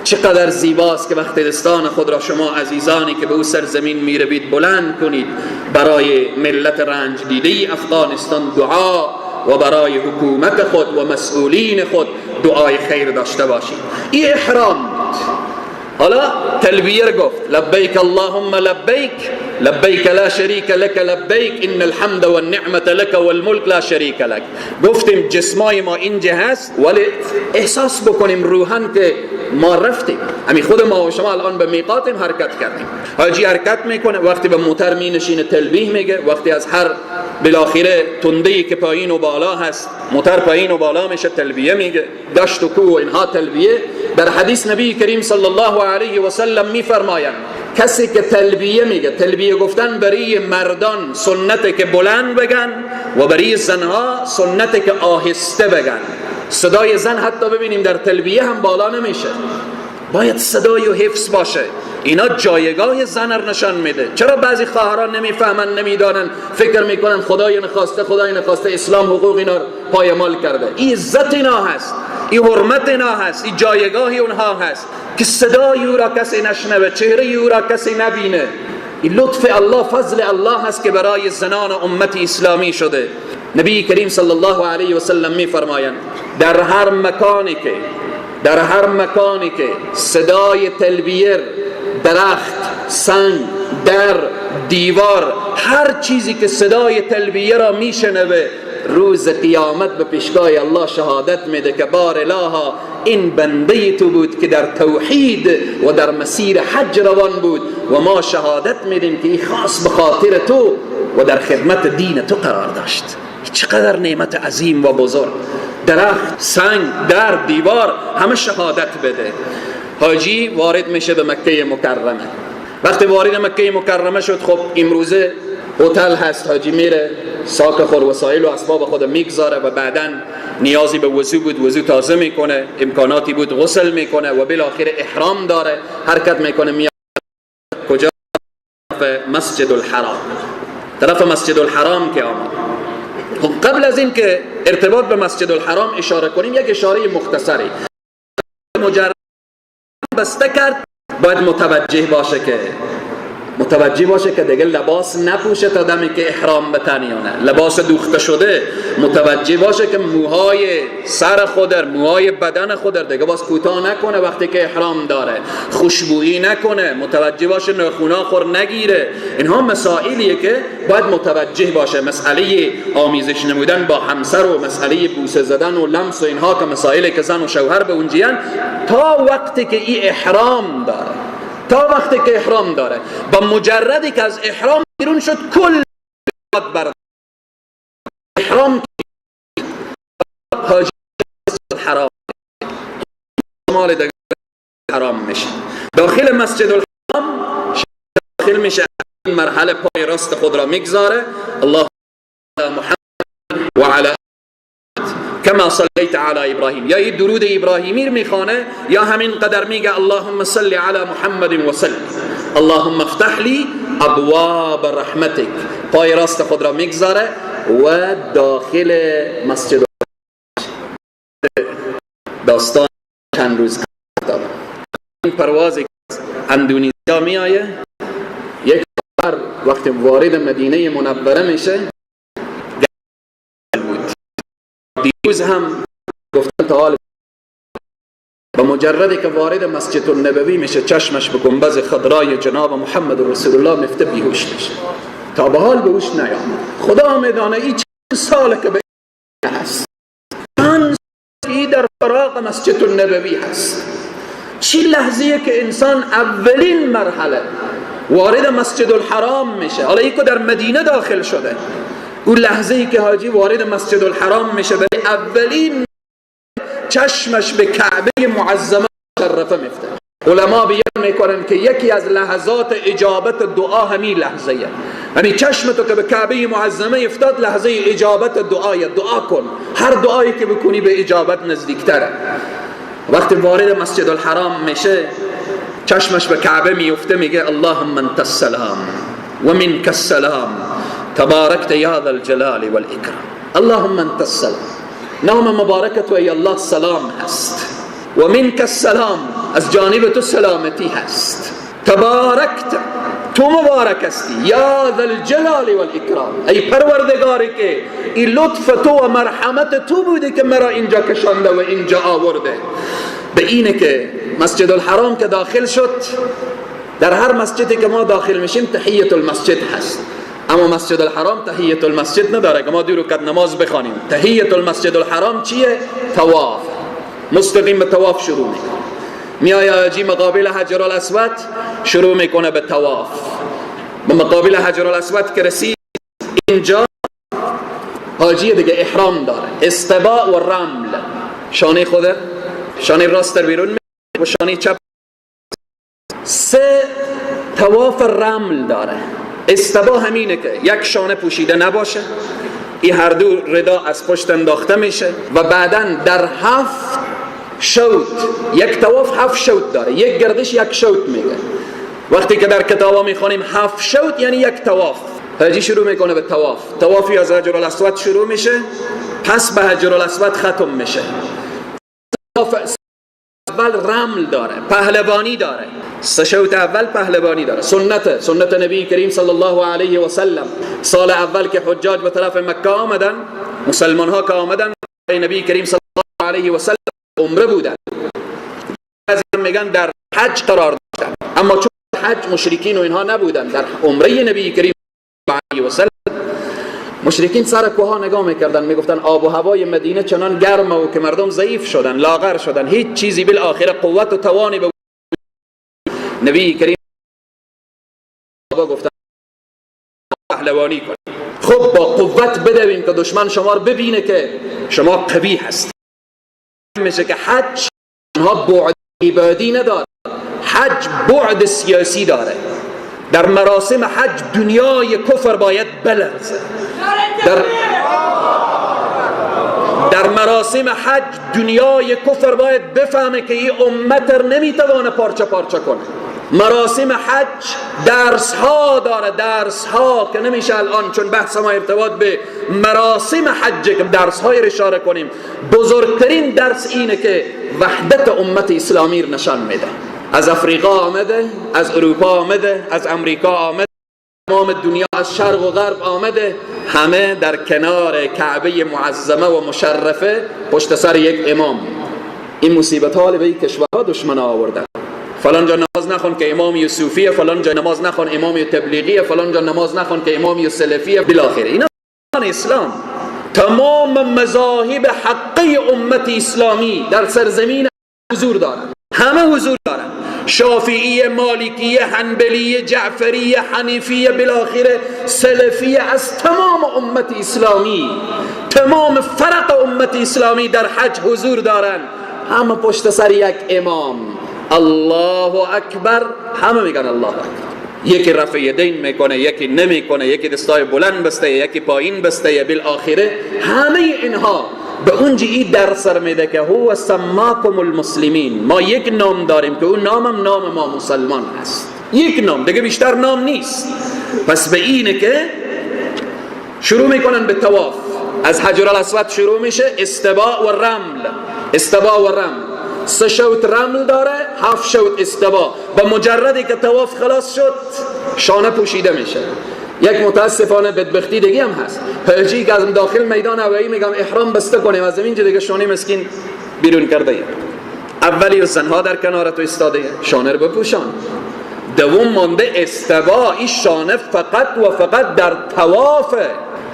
چقدر زیباست که وقت دستان خود را شما عزیزانی که به او سرزمین میروید بلند کنید، برای ملت رنج دیده افغانستان دعا و برای حکومت خود و مسئولین خود دعای خیر داشته باشید. این احرام بود. حالا تلبیه گفت، لبیک اللهم لبیک، لبیک لا شریک لک لبیک، ان الحمد والنعمة لک والملک لا شریک لک. گفتیم جسمای ما اینجا هست، ولی احساس بکنیم روحاً که ما رفتیم. همین خود ما و شما الان به میقاتیم حرکت کردیم. حاجی حرکت میکنه، وقتی به موتر می نشینه تلبیه میگه، وقتی از هر بالاخره تنده‌ای که پایین و بالا هست موتر پایین و بالا میشه تلبیه میگه، دشت و کوه و اینها تلبیه. در حدیث نبی کریم صلی الله علیه و سلم میفرمایند کسی که تلبیه میگه، تلبیه گفتن برای مردان سنته که بلند بگن و برای زنها سنته که آهسته بگن. صدای زن حتی ببینیم در تلبیه هم بالا نمیشه، باید صدای و حفظ باشه. اینا جایگاه زن رو نشان میده. چرا بعضی خواهران نمیفهمن، نمیدانن، فکر میکنن خدای نخواسته، خدای نخواسته اسلام حقوق اینا پایمال کرده. این عزت اینا هست، این حرمت اینا هست، این جایگاه اونها هست که صدای او را کسی نشنوه، چهره او را کسی نبینه. این لطف الله، فضل الله هست که برای زنان امت اسلامی شده. نبی کریم صلی الله علیه و سلم میفرمایند در هر مکانی که صدای تلبیه، درخت، سنگ، در، دیوار، هر چیزی که صدای تلبیه را میشنوه، روز قیامت به پیشگاه الله شهادت میده که بار الها این بنده تو بود که در توحید و در مسیر حج روان بود و ما شهادت میدیم که این خاص به خاطر تو و در خدمت دین تو قرار داشت. چقدر نعمت عظیم و بزرگ! درخت، سنگ، در، دیوار همه شهادت بده. حاجی وارد میشه به مکه مکرمه. وقتی وارد مکه مکرمه شد، خب امروزه هتل هست، حاجی میره ساک خور، وسایل و اسباب خود میگذاره و بعداً نیازی به وضو بود وضو تازه میکنه، امکاناتی بود غسل میکنه و بالاخره احرام داره، حرکت میکنه میاد کجا؟ مسجد الحرام. طرف مسجد الحرام که آمد، خب قبل از این که ارتباط به مسجد الحرام اشاره کنیم، یک اشاره مختصری مجرد بسته کرد. باید متوجه باشه که دیگه لباس نپوشه تا دمی که احرام بتنیانه، لباس دوخته شده. متوجه باشه که موهای سر خودر، موهای بدن خودر دیگه باز کوتاه نکنه وقتی که احرام داره، خوشبویی نکنه، متوجه باشه ناخونا خور نگیره. اینها مسائلیه که باید متوجه باشه. مسئله آمیزش نمودن با همسر و مسئله بوسه زدن و لمس و اینها که مسائلی که زن و شوهر به اونجیان، تا وقتی که این احرام داره، تا وقتی که احرام داره، با مجردی که از احرام بیرون شد کل بر احرام حاجی حرام مال دیگه حرام میشه. داخل مسجد الحرام داخل میشه، این مرحله پای راست خود را میگذاره، الله محمد و علی کما صلیت علی ابراهیم، یا این درود ابراهیمی رو میخوانه یا همین قدر میگه اللهم صل علی محمد و سلم، اللهم افتح لی ابواب رحمتک. پای راست خود را میگذاره و داخل مسجد. داستان چند روز دارم. این پرواز اندونزیا میآیه، یک بار وقتی وارد مدینه منوره میشه بود، دیروز هم گفتن تا حال، با مجردی که وارد مسجد النبوی میشه چشمش به گنبد خضرای جناب محمد رسول الله میفته، بیهوش میشه. تا به حال بهوش نیامد. خدا میدانه این چند ساله که به هست، چند سالی در فراغ مسجد النبوی هست. چی لحظه‌ای که انسان اولین مرحله وارد مسجد الحرام میشه، حالا یکو در مدینه داخل شده، اون لحظه ای که حاجی وارد مسجد الحرام میشه برای اولین چشمش به کعبه معظمه مشرفه میفته. علما بیان میکنن که یکی از لحظات اجابت دعا همین لحظه، یعنی چشم تو که به کعبه معظمه افتاد لحظه اجابت دعای، دعا کن، هر دعایی که بکنی به اجابت نزدیکتره. وقتی وارد مسجد الحرام میشه چشمش به کعبه میفته، میگه اللهم انت السلام و منک السلام تبارکت یا ذا الجلال والاکرام. اللهم انت السلام، نام مبارک تو ای الله سلام هست، و منک السلام، از جانب تو سلامتی هست، تبارکت، تو مبارک هستی، یا ذا الجلال والاکرام، ای پروردگاری که این لطف تو و مرحمت تو بوده که مرا اینجا کشانده و اینجا آورده. به اینه که مسجد الحرام که داخل شد، در هر مسجدی که ما داخل میشیم تحیت المسجد هست، اما مسجد الحرام تحیت المسجد نداره که ما دو رکعت نماز بخوانیم. تحیت المسجد الحرام چیه؟ طواف. مستقیم به طواف شروع میکنه، میای حاجی مقابل حجر الاسود شروع میکنه به طواف. به مقابل حجر الاسود که رسید، اینجا حاجی دیگه احرام داره، استباء و رمل، شانه خوده، شانه راست در بیرون و شانه چپ، سه طواف رمل داره. استباء همینه که یک شانه پوشیده نباشه، این هر دو ردا از پشت انداخته میشه و بعداً در 7 شوط، یک طواف 7 شوط داره، یک گردش یک شوط میگه. وقتی که در کتابا میخوانیم 7 شوط یعنی یک طواف. حاجی شروع میکنه به طواف، طوافی از حجر الاسود شروع میشه، پس به حجر الاسود ختم میشه. طواف اول رمل داره، پهلوانی داره، سه شوط اول پهلوانی داره، سنت نبی کریم صلی الله علیه و سلم. سال اول که حجاج به طرف مکه آمدن، مسلمان ها که آمدن نبی کریم صلی الله علیه و سلم عمره بودن، بعضی میگن در حج قرار داشتن، اما چون حج مشرکین و اینها نبودن، در عمره نبی کریم علیه و سلم مشرکین سر کوه نگاه میکردن، میگفتن آب و هوای مدینه چنان گرمه و که مردم ضعیف شدن، لاغر شدن، هیچ چیزی بالآخره قوت و توانی به نبی کریم گفتن پهلوانی کن، خب با قوت بدویم که دشمن شما رو ببینه که شما قوی هست. میشه که حج ها بعد عبادی نداره، حج بعد سیاسی داره. در مراسم حج دنیای کفر باید بلرزه. در مراسم حج دنیای کفر باید بفهمه که این امت رو نمیتوانه پارچه پارچه کنه. مراسم حج درس ها داره، درس ها که نمیشه الان چون بحث ما ارتباط به مراسم حج که درس های اشاره کنیم. بزرگترین درس اینه که وحدت امت اسلامی رو نشان میده. از افریقا آمده، از اروپا آمده، از امریکا آمده، تمام دنیا از شرق و غرب آمده، همه در کنار کعبه معظمه و مشرفه پشت سر یک امام. این مصیبت ها به این کشورها دشمن آوردن. فلان جا نماز نخوان که امام یوسفیه، فلان جا نماز نخوان امام تبلیغیه، فلان جا نماز نخوان که امام سلفیه، بالاخره اینا اسلام. تمام مذاهب حقی امت اسلامی در سرزمین حضور دارند، همه حضور دارند. شافعی، مالکی، حنبلی، جعفری، حنیفی، بالاخره سلفی، از تمام امت اسلامی، تمام فرق امت اسلامی در حج حضور دارند، همه پشت سر یک امام. الله اکبر، همه میگن الله اکبر. یکی رفع یدین میکنه، یکی نمیکنه، یکی دستای بلند بسته، یکی پایین بسته، بالاخره همه اینها به اونجا این درس میده که هو سماکم المسلمین. ما یک نام داریم که اون نامم نام ما مسلمان هست، یک نام دیگه بیشتر نام نیست. پس به اینه که شروع میکنن به طواف. از حجر الاسود شروع میشه، استباء و رمل، استباء و رمل، 3 شوط رمل داره، 7 شوط استباء. با مجردی که طواف خلاص شد شانه پوشیده میشه. یک متاسفانه بدبختی دیگه هم هست، حاجی که از داخل میدان هوایی میگم احرام بسته کنیم، از اینجا دیگه شانه مسکین بیرون کرده. اولی زنها در کنار تو ایستاده، شانه رو بپوشان. دوم مانده استباء، این شانه فقط و فقط در طوافه.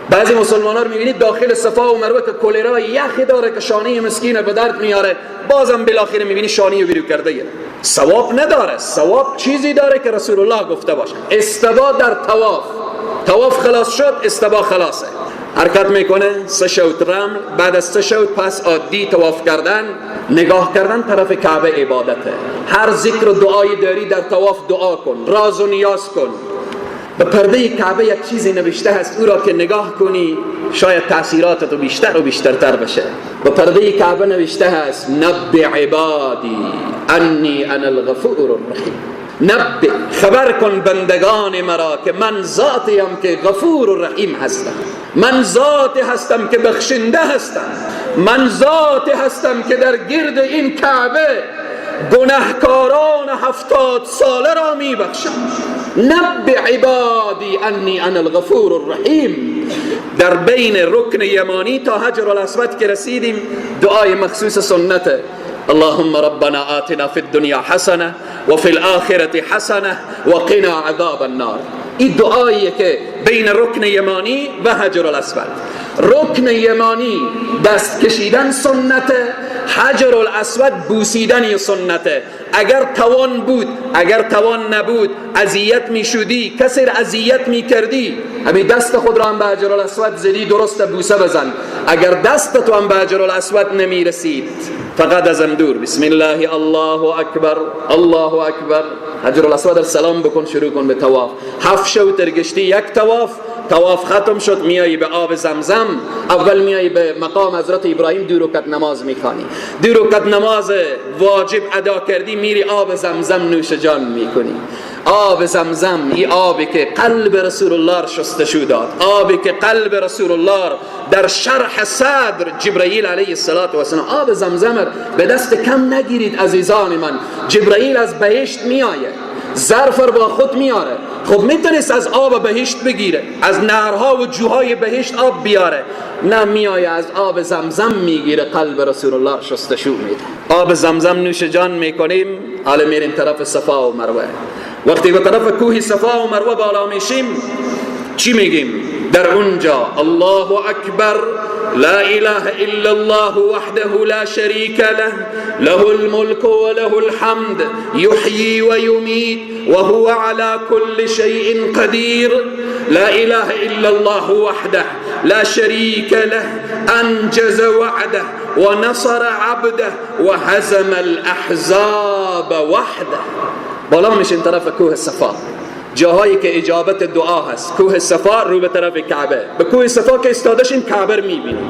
بعضی مسلمان ها رو میبینید داخل صفا و مروه که کولرا یخی داره که شانه مسکینه به درد میاره، بازم بالاخره میبینی شانه رو بیرون کرده. ثواب نداره، ثواب چیزی داره که رسول الله گفته باشه. استباء در طواف، طواف خلاص شد، استباء خلاصه، حرکت میکنه 3 شوط رمل، بعد از 3 شوط پس عادی طواف کردن، نگاه کردن طرف کعبه عبادته. هر ذکر و دعایی داری در طواف دعا کن، راز و نیاز کن. به پرده کعبه یک چیزی نوشته هست، او را که نگاه کنی شاید تأثیرات تو بیشتر و بیشترتر بشه. به پرده کعبه نوشته هست نب عبادی انی انا الغفور الرحیم. نب، خبر کن بندگان مرا که من ذاتیم که غفور و رحیم هستم، من ذاتی هستم که بخشنده هستم، من ذاتی هستم که در گرد این کعبه گناهکاران 70 ساله را می بخشم. نب عبادی انی انا الغفور الرحیم. در بین رکن یمانی تا حجر الاسود که رسیدیم دعای مخصوص سنته، اللهم ربنا آتنا فی الدنیا حسنه و فی الآخرة حسنه و قنا عذاب النار. این دعاییه که بین رکن یمانی و حجر الاسود. رکن یمانی دست کشیدن سنته، حجر الاسود بوسیدن سنته. اگر توان بود، اگر توان نبود، اذیت میشدی، کسی را اذیت میکردی، همین دست خود را هم به حجر الاسود زدی، درست بوسه بزن. اگر دست تو هم به حجر الاسود نمیرسید، فقط ازم دور بسم الله الله اکبر الله اکبر، حجر الاسود سلام بکن، شروع کن به طواف. 7 شوط گشتی یک طواف، طواف ختم شد میایی به آب زمزم. اول میایی به مقام حضرت ابراهیم، 2 رکعت نماز میخوانی، 2 رکعت نماز واجب ادا کردی، میری آب زمزم نوش جان میکنی. آب زمزم، این آبی که قلب رسول الله را شستشو داد، آبی که قلب رسول الله در شرح صدر جبرئیل علیه السلام، آب زمزم به دست کم نگیرید عزیزان من. جبرئیل از بهشت میآید، ظرف با خود میاره. خب میتونست از آب بهشت بگیره، از نهرها و جوهای بهشت آب بیاره، نه، میایه از آب زمزم میگیره، قلب رسول الله شستشو میده. آب زمزم نوش جان میکنیم. حالا میریم طرف صفا و مروه. وقتی به طرف کوه صفا و مروه بالا میشیم چی میگیم؟ در اونجا الله اکبر، لا اله الا الله وحده لا شريك له، له الملك وله الحمد، يحيي ويميت وهو على كل شيء قدير. لا اله الا الله وحده لا شريك له، انجز وعده ونصر عبده وهزم الاحزاب وحده. بالا میشین طرف کوه صفا، جاهایی که اجابت دعا هست. کوه صفا رو به طرف کعبه، به کوه صفا که استادشیم کعبه میبینیم،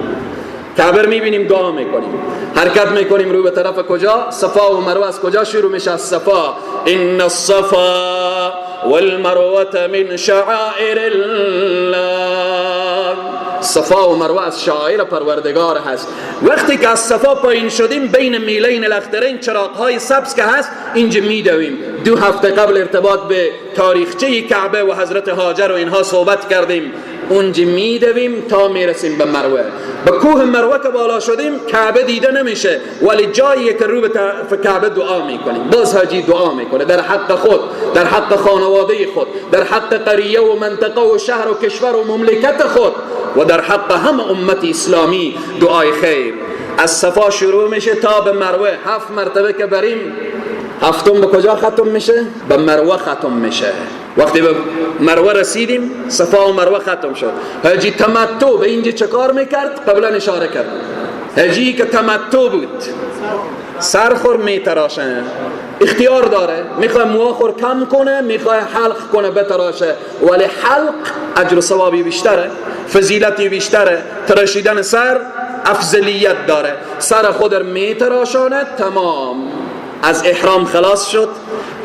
کعبه میبینیم، دعا میکنیم، حرکت میکنیم رو به طرف کجا؟ صفا و مروه. از کجا شروع میشه؟ از صفا. ان الصفا والمروه من شعائر الله. صفا و مروه از شعائر پروردگار هست. وقتی که از صفا پایین شدیم، بین میلین الاخضرین چراغ‌های سبز که هست، اینجا میدویم. 2 هفته قبل ارتباط به تاریخچه کعبه و حضرت هاجر و اینها صحبت کردیم. اونجا میدویم تا میرسیم به مروه. به کوه مروه که بالا شدیم کعبه دیده نمیشه، ولی جایی که رو به طرف کعبه دعا میکنیم. باز حاجی دعا میکنه در حق خود، در حق خانواده خود، در حق قریه و منطقه و شهر و کشور و مملکت خود و در حق هم امت اسلامی دعای خیر. از صفا شروع میشه تا به مروه، 7 مرتبه که بریم، هفتم به کجا ختم میشه؟ به مروه ختم میشه. وقتی به مروه رسیدیم، صفا و مروه ختم شد. حاجی تمتع به اینجا چه کار میکرد؟ قبلا اشاره کرد. حاجی که تمتع بود سرخور میتراشه، اختیار داره، میخواه موخور کم کنه، میخواه حلق کنه بتراشه، ولی حلق اجر و ثوابی بیشتره، فضیلتی بیشتره، تراشیدن سر افضلیت داره. سر خود میتراشانه، تمام، از احرام خلاص شد.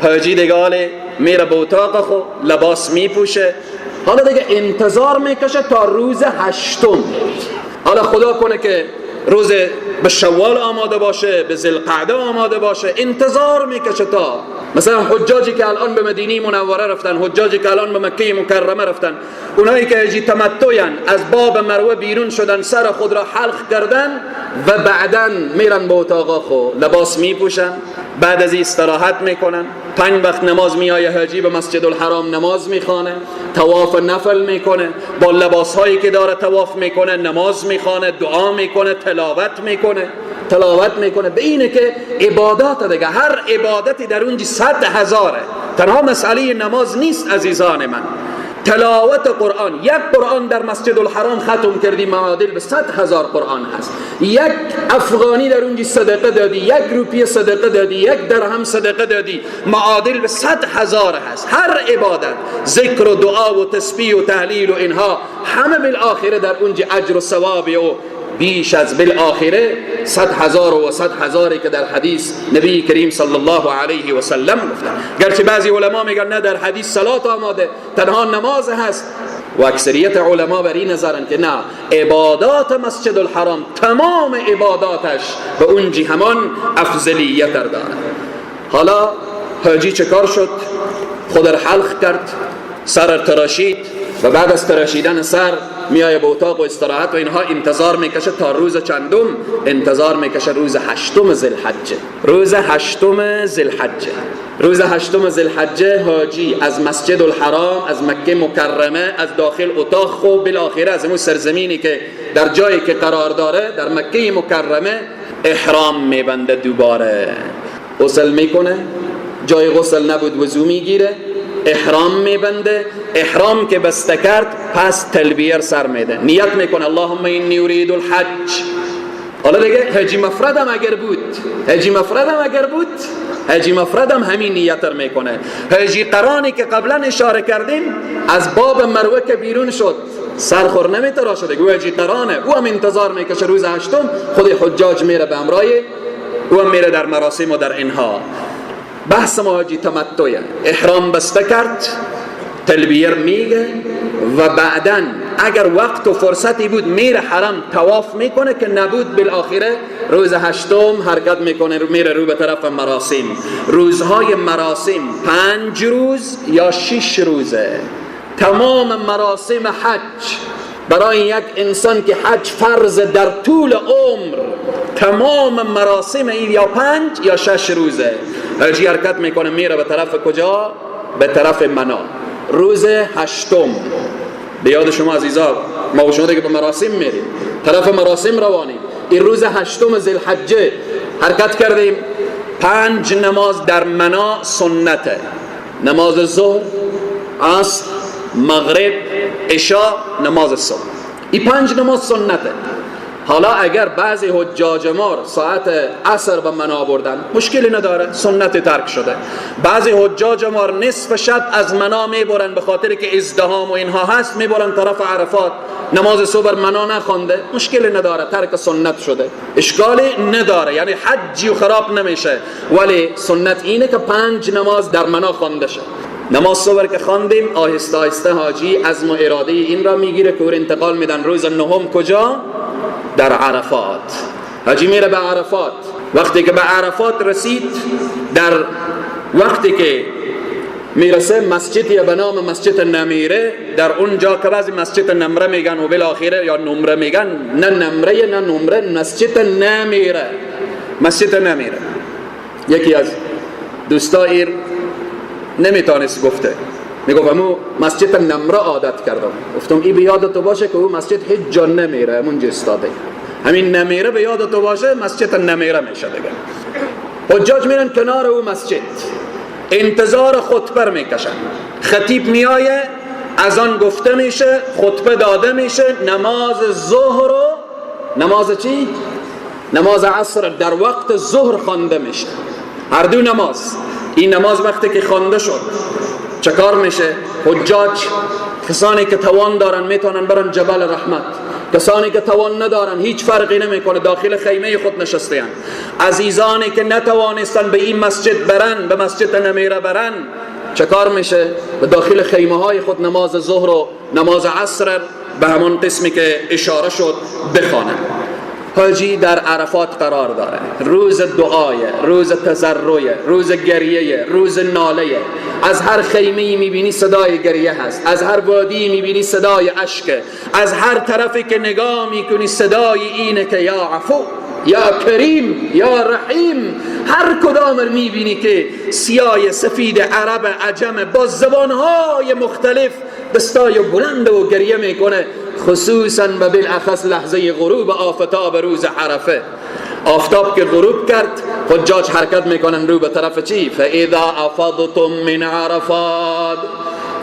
حاجی دیگه میره به اتاق خود، لباس میپوشه، حالا دیگه انتظار میکشه تا روز هشتم. حالا خدا کنه که روز به شوال آماده باشه، به ذوالقعده آماده باشه. انتظار میکشه تا مثلا حجاجی که الان به مدینه منوره رفتن، حجاجی که الان به مکه مکرمه رفتن، اونایی که حجی تمتعن از باب مروه بیرون شدن، سر خود را حلق کردن و بعداً میرن به اتاق خود، لباس میپوشن، بعد از استراحت میکنن، 5 وقت نماز میایه حاجی به مسجد الحرام نماز میخوانه، طواف نفل میکنه، با لباس هایی که داره طواف میکنه، نماز میخوانه، دعا میکنه، تلاوت میکنه. به اینه که عبادات دیگه، هر عبادتی در اونجا 100,000. تنها مسئله نماز نیست عزیزان من. تلاوت قرآن، یک قرآن در مسجد الحرام ختم کردی معادل به 100,000 قرآن هست. یک افغانی در اونجا صدقه دادی، 1 روپیه صدقه دادی، 1 درهم صدقه دادی، معادل به 100,000 هست. هر عبادت، ذکر و دعا و تسبیح و تهلیل و اینها همه بالآخره در اونجا اجر و ثواب و بیش از بالآخره 100,000 و 100,000 که در حدیث نبی کریم صلی الله علیه و سلم گفتن. گرچه بعضی علما میگن نه، در حدیث صلات آماده، تنها نماز هست، و اکثریت علما بر این نظرن که نه، عبادات مسجد الحرام تمام عباداتش به اونجی همان افضلیت داره. حالا حاجی چه کار شد؟ خود را حلق کرد، سر تراشید و بعد از تراشیدن سر میایه به اتاق و استراحت و اینها، انتظار میکشه تا روز چندم؟ انتظار میکشه روز هشتم ذوالحجه. روز هشتم ذوالحجه، روز هشتم ذوالحجه حاجی از مسجد الحرام، از مکه مکرمه، از داخل اتاق خو بالاخره از اون سرزمینی که در جایی که قرار داره در مکه مکرمه احرام میبنده. دوباره غسل میکنه، جای غسل نبود وضو میگیره، احرام میبنده. احرام که بسته کرد پس تلبیه سر میده، نیت میکنه اللهم انی اريد الحج. حالا دیگه حجی مفردم اگر بود، حجی مفردم اگر بود، حجی مفردم همین نیت رو میکنه. حجی قرانی که قبلا اشاره کردیم از باب مروه که بیرون شد سرخور نمیتراشه دیگه، او حجی قرانه، او هم انتظار میکشه روز هشتم خود حجاج میره به امرای او هم میره در مراسم و در اینها. بحث ما حاجی تمتعه، احرام بسته کرد، تلبیه میگه و بعداً اگر وقت و فرصتی بود میره حرم طواف میکنه، که نبود بالاخره روز هشتم حرکت میکنه میره رو به طرف مراسم. روزهای مراسم 5 روز یا 6 روزه. تمام مراسم حج برای یک انسان که حج فرض در طول عمر، تمام مراسم این یا 5 یا 6 روزه. حاجی حرکت میکنه میره به طرف کجا؟ به طرف منا. روز هشتم، به یاد شما عزیزا، ما و شما دیگه به مراسم میریم، طرف مراسم روانیم. این روز هشتم ذوالحجه حرکت کردیم. 5 نماز در منا سنته: نماز ظهر، عصر، مغرب، عشاء، نماز صبح. این 5 نماز سنته. حالا اگر بعضی حجاج ما ساعت عصر به منا بردن، مشکلی نداره، سنت ترک شده. بعضی حجاج ما نصف شب از منا میبرن، به خاطر که ازدحام و اینها هست، میبرن طرف عرفات، نماز صبح منا نخوانده، مشکلی نداره، ترک سنت شده، اشکالی نداره، یعنی حجی و خراب نمیشه. ولی سنت اینه که 5 نماز در منا خوانده شه. نماز صبح که خواندیم، آهسته آهسته حاجی عزم و اراده این را میگیره که او انتقال میدن روز نهم کجا؟ در عرفات. حاجی میره به عرفات. وقتی که به عرفات رسید، در وقتی که میرسه مسجدی به نام مسجد نمیره، در اونجا که بعضی مسجد نمره میگن و بالاخره یا نمره میگن، نه نمره نه نمره، مسجد نمیره، مسجد نمیره. یکی از دوستای نمیتونست گفته، میگفت امو مسجد نمره عادت کردم. گفتم ای به یاد تو باشه که او مسجد هیچ جا نمیره، همونجا استاده. همین نمیره به یاد تو باشه، مسجد نمیره میشه دیگه. حجاج میرن کنار او مسجد، انتظار خطبه میکشن. خطیب میایه، اذان گفته میشه، خطبه داده میشه، نماز ظهر و نماز چی؟ نماز عصر در وقت ظهر خوانده میشه، هر دو نماز. این نماز وقتی که خوانده شد چه کار میشه؟ حجاج کسانی که توان دارن میتونن برن جبل رحمت، کسانی که توان ندارن هیچ فرقی نمیکنه، داخل خیمه خود نشستن. عزیزانی که نتوانستن به این مسجد برن، به مسجد نمیره برن، چه کار میشه؟ به داخل خیمه های خود نماز ظهر و نماز عصر به همان قسمی که اشاره شد بخوانن. حاجی در عرفات قرار داره، روز دعای، روز تضرع، روز گریه، روز ناله. از هر خیمه‌ای میبینی صدای گریه هست، از هر وادی میبینی صدای اشک، از هر طرفی که نگاه میکنی صدای اینه که یا عفو، یا کریم، یا رحیم. هر کدام میبینی که سیاه، سفید، عرب، عجم، با زبانهای مختلف دستای بلند و گریه میکنه، خصوصا و بالاخص لحظه غروب آفتاب روز عرفه. آفتاب که غروب کرد، حجاج حرکت میکنن رو به طرف چی؟ فاذا افضتم من عرفات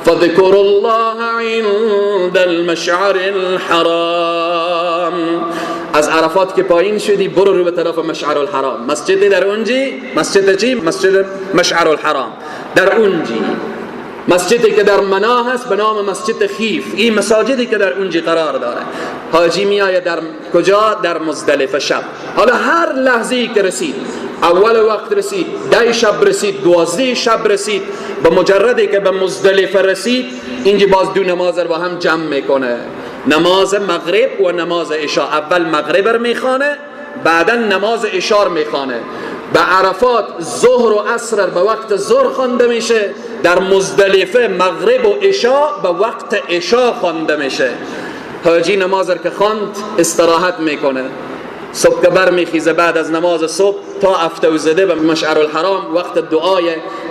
فاذكروا الله عند المشعر الحرام. از عرفات که پایین شدی برو رو به طرف مشعر الحرام. مسجد در اونجی، مسجد چی؟ مسجد مشعر الحرام در اونجی، مسجدی که در منا هست به نام مسجد خیف. این مساجدی که در اونجی قرار داره. حاجی میآید در کجا؟ در مزدلفه شب. حالا هر لحظه‌ای که رسید، اول وقت رسید، 10 شب رسید، 12 شب رسید، به مجردی که به مزدلفه رسید، اینجا باز دو نماز رو با هم جمع میکنه، نماز مغرب و نماز عشاء. اول مغرب رو میخوانه، بعدا نماز عشاء میخوانه. به عرفات ظهر و عصر به وقت ظهر خوانده میشه، در مزدلفه مغرب و عشاء به وقت عشاء خوانده میشه. حاجی نماز که خواند استراحت میکنه، صبح که برمیخیزه بعد از نماز صبح تا افتو زده به مشعر الحرام وقت دعای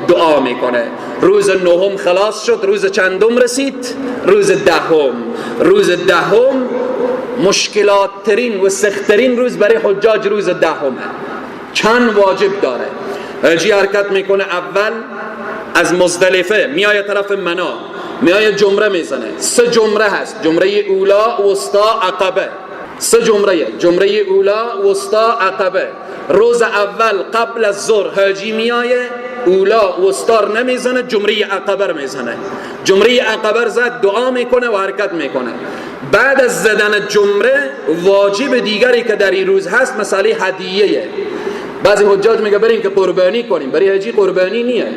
دعا میکنه. روز نهم خلاص شد، روز چندم رسید؟ روز دهم. روز دهم مشکلات ترین و سختترین روز برای حجاج روز دهمه. چند واجب داره. حاجی حرکت میکنه، اول از مزدلفه میایه طرف منا، میایه جمره میزنه. 3 جمره هست، جمره اولا، وسطا، عقبه. 3 جمره، جمره اولا، وسطا، عقبه. روز اول قبل از ظهر حاجی میایه، اولا وسطا نمیزنه، جمره عقبه میزنه. جمره عقبه زد، دعا میکنه و حرکت میکنه. بعد از زدن جمره واجب دیگری که در این روز هست مسئله هدیه. بعضی حجاج میگه بریم که قربانی کنیم. برای حاجی قربانی نیه،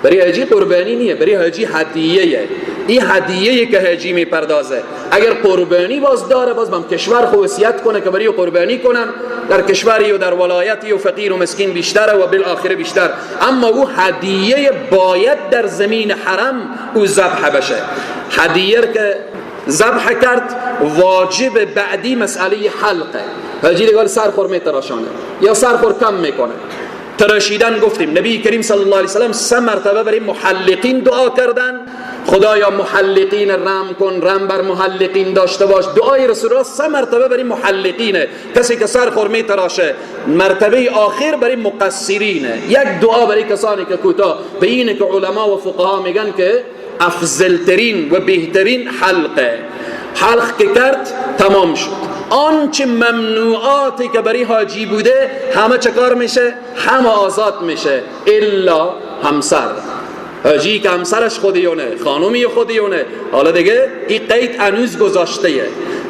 برای حاجی قربانی نیه، برای حاجی هدیه. این هدیه که حاجی میپردازه. اگر قربانی باز داره، باز بم کشور خو وصیت کنه که برای قربانی کنن در کشوری و در ولایتی و فقیر و مسکین بیشتره و بالآخره بیشتر. اما او هدیه باید در زمین حرم او ذبح بشه. هدیه که ذبح کرد، واجب بعدی مسئله حلقه. حاجی دیگه سرخور میتراشانه یا سرخور کم میکنه. تراشیدن گفتیم نبی کریم صلی الله علیه وسلم 3 مرتبه برای محلقین دعا کردن، خدایا محلقین رحم کن، رحم بر محلقین داشته باش. دعای رسول الله 3 مرتبه برای محلقینه، کسی که سرخور میتراشه. مرتبه آخر برای مقصرینه، یک دعا برای کسانی که کوتاه. به اینه که علما و فقها میگن که افضلترین و بهترین حلقه. حلق که کرد تمام شد. آنچه ممنوعاتی که برای حاجی بوده همه چه کار میشه؟ همه آزاد میشه، الا همسر. حاجی که همسرش خودیونه، خانومی خودیونه، حالا دیگه این قید هنوز گذاشته،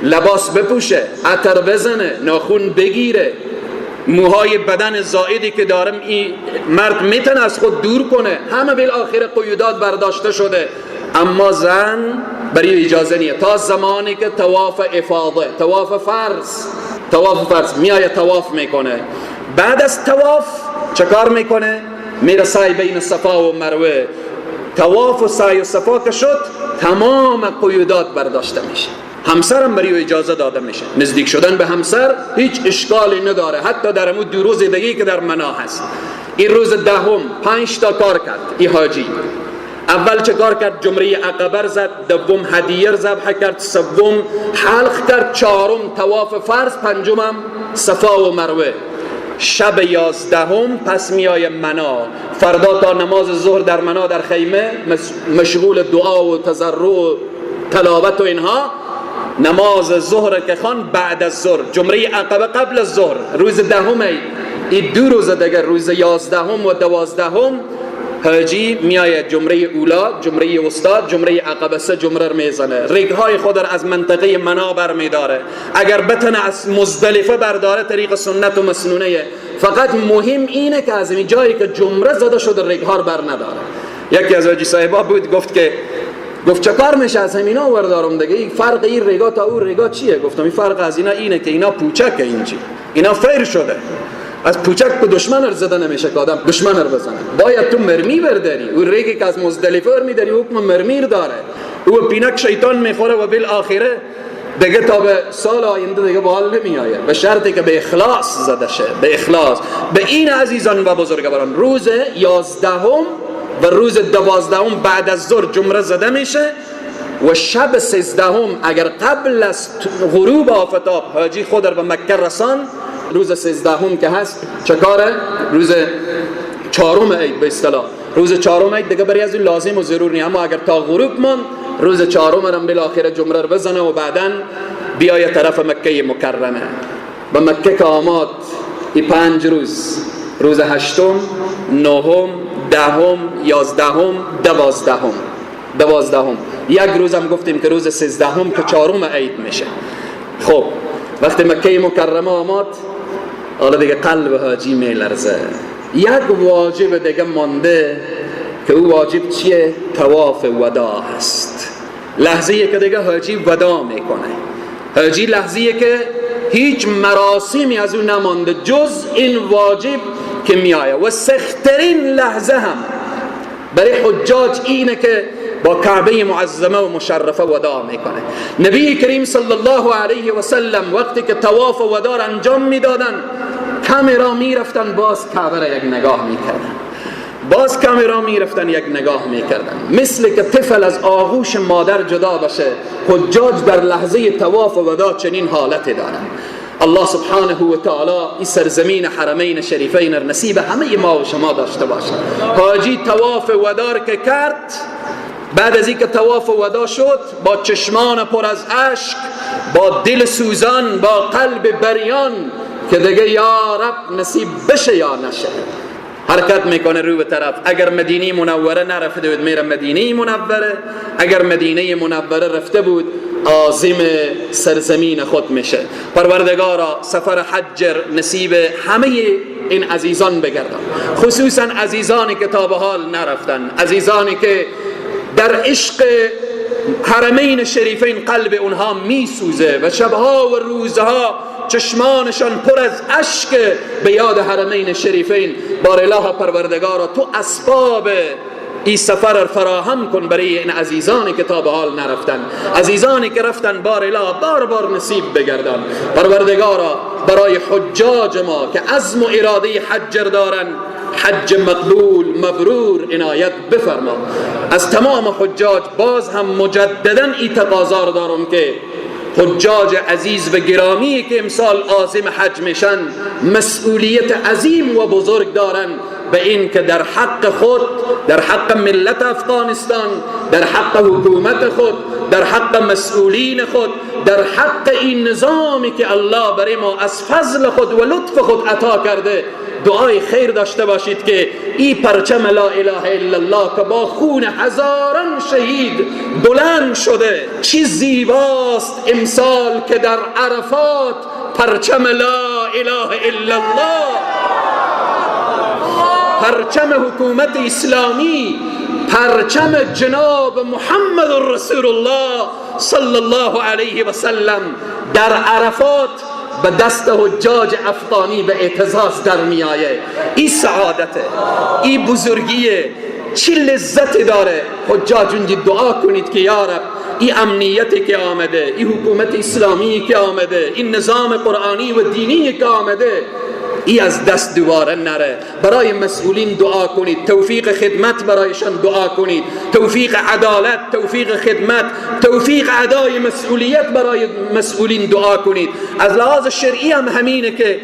لباس بپوشه، عطر بزنه، ناخون بگیره، موهای بدن زائدی که دارم این مرد میتونه از خود دور کنه، همه بالآخره قیودات برداشته شده. اما زن برای اجازه نیه تا زمانی که طواف افاضه، طواف فرض، طواف فرض میایه طواف میکنه. بعد از طواف چه کار میکنه؟ میره سعی بین صفا و مروه. طواف و سعی و صفا که شد، تمام قیودات برداشته میشه. همسرم برای اجازه داده میشه. نزدیک شدن به همسر هیچ اشکالی نداره، حتی در امو 2 روز دیگه که در منا هست. این روز دهم 5 تا کار کرد این حاجی. اول چه کار کرد؟ جمره عقبه زد، دوم هدیه ذبح کرد، سوم حلق کرد، چهارم طواف فرض، پنجمم صفا و مروه. شب 11 پس میای منا. فردا تا نماز ظهر در منا در خیمه مشغول دعا و تضرع و تلاوت و اینها. نماز ظهر که خوان، بعد از ظهر جمره عقبه قبل از ظهر، روز دهم، این 2 روز دیگه، روز 11 و 12 حاجی میآید جمره اولا، جمره وسطا، جمره عقبه، 3 جمره میزنه. رگهای خود را از منطقه منا بر میداره. اگر بتنه از مزدلفه برداره، طریق سنت و مسنونه. فقط مهم اینه که از این جایی که جمره زده شده رگها بر نداره. یکی از حاجی صاحبا بود، گفت که گفت چه کار میشه از همینا وردارم دیگه، این فرق این رگا تا اون رگا چیه؟ گفتم این فرق از اینا اینه که اینا پوچکه، اینجی اینا فیر شده، از پوچک که دشمن رو زده نمیشه که آدم دشمن رو بزنه، باید تو مرمی برداری. او ریگی که از مزدلفه برمیداری حکم مرمیر داره، او پینک شیطان میخوره و بالآخره دیگه تا به سال آینده دیگه به حال نمیآید، به شرطی که به اخلاص زده شه، به اخلاص. به این عزیزان و بزرگواران، روز 11 و روز 12 بعد از ظهر جمره زده میشه و شب 13 اگر قبل از غروب آفتاب حاجی خود را به مکه رسان، روز 13 که هست چه کاره؟ روز 4 عید به اصطلاح، روز 4 عید دیگه برای از این لازم و ضرور نیست، اما اگر تا غروب ماند روز 4 هم بالاخره جمره رو بزنه و بعداً بیای طرف مکه مکرمه. به مکه که آمد این 5 روز، روز 8، 9، 10، 11، 12، 12، یک روز هم گفتیم که روز 13 که 4 عید میشه. خب وقتی مکه مکرمه آمد، حالا دیگه قلب حاجی میلرزه. یک واجب دیگه مانده که او واجب چیه؟ طواف وداع هست. لحظه‌ای که دیگه حاجی وداع میکنه، حاجی لحظه‌ای که هیچ مراسمی از او نمانده جز این واجب که میآید. و سخت‌ترین لحظه هم برای حجاج اینه که با کعبه معظمه و مشرفه وداع میکنه. نبی کریم صلی الله علیه و سلم وقتی که طواف وداع انجام میدادن، کامرا میرفتن باز کعبه را یک نگاه میکردن، باز کامرا میرفتن یک نگاه میکردن، مثل که طفل از آغوش مادر جدا بشه. حجاج در لحظه طواف وداع چنین حالتی دارن. الله سبحانه و تعالی این سرزمین حرمین شریفین نصیب همه ما و شما داشته باشه. حاجی طواف وداع که کرد، بعد از اینکه طواف وداع شد، با چشمان پر از اشک، با دل سوزان، با قلب بریان که دیگه یا رب نصیب بشه یا نشه، حرکت میکنه رو به طرف. اگر مدینه منوره نرفته بود میره مدینه منوره، اگر مدینه منوره رفته بود عازم سرزمین خود میشه. پروردگارا سفر حج نصیب همه این عزیزان بگردان، خصوصا عزیزانی که تا به حال نرفتن، عزیزانی که در عشق حرمین شریفین قلب اونها میسوزه و شبها و روزها چشمانشان پر از اشک به یاد حرمین شریفین. بار اله پروردگارا تو اسباب این سفر فراهم کن برای این عزیزانی که تا به حال نرفتن، عزیزانی که رفتن بار اله بار بار نصیب بگردان. پروردگارا برای حجاج ما که عزم و اراده حج دارن حج مقبول مبرور عنایت بفرما. از تمام حجاج باز هم مجددا این تقاضا رو دارم که حجاج عزیز و گرامی که امسال عازم حج میشن مسئولیت عظیم و بزرگ دارن به این که در حق خود، در حق ملت افغانستان، در حق حکومت خود، در حق مسئولین خود، در حق این نظامی که الله برای ما از فضل خود و لطف خود عطا کرده دعای خیر داشته باشید که این پرچم لا اله الا الله که با خون هزاران شهید بلند شده، چی زیباست امسال که در عرفات پرچم لا اله الا الله، پرچم حکومت اسلامی، پرچم جناب محمد رسول الله صلی الله علیه و سلم در عرفات به دست حجاج افغانی به اعتزاز در میایه. این سعادته، این بزرگیه، چی لذت داره. حجاج اونجا دعا کنید که یا رب این امنیتی که آمده، این حکومت اسلامی که آمده، این نظام قرآنی و دینی که آمده، ای از دست دوباره نره. برای مسئولین دعا کنید، توفیق خدمت برایشان دعا کنید، توفیق عدالت، توفیق خدمت، توفیق ادای مسئولیت برای مسئولین دعا کنید. از لحاظ شرعی هم همینه که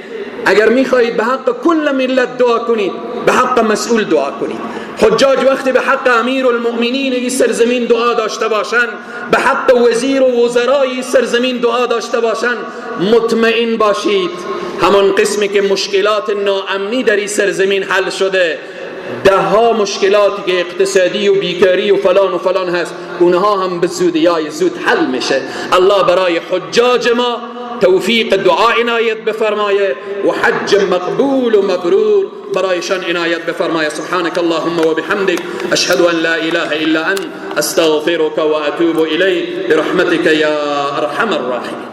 اگر میخواهید به حق کل ملت دعا کنید، به حق مسئول دعا کنید. حجاج وقتی به حق امیر المؤمنین این سرزمین دعا داشته باشن، به حق وزیر و وزرای این سرزمین دعا داشته باشن، مطمئن باشید همان قسمی که مشکلات ناامنی در این سرزمین حل شده، ده ها مشکلاتی که اقتصادی و بیکاری و فلان و فلان هست، اونها هم به زودیای زود حل میشه. الله برای حجاج ما توفیق دعا عنایت بفرمایه و حج مقبول و مبرور برایشان عنایت بفرمایه. سبحانك اللهم وبحمدك اشهد ان لا اله الا انت استغفرك واتوب اليك برحمتك يا ارحم الراحمين.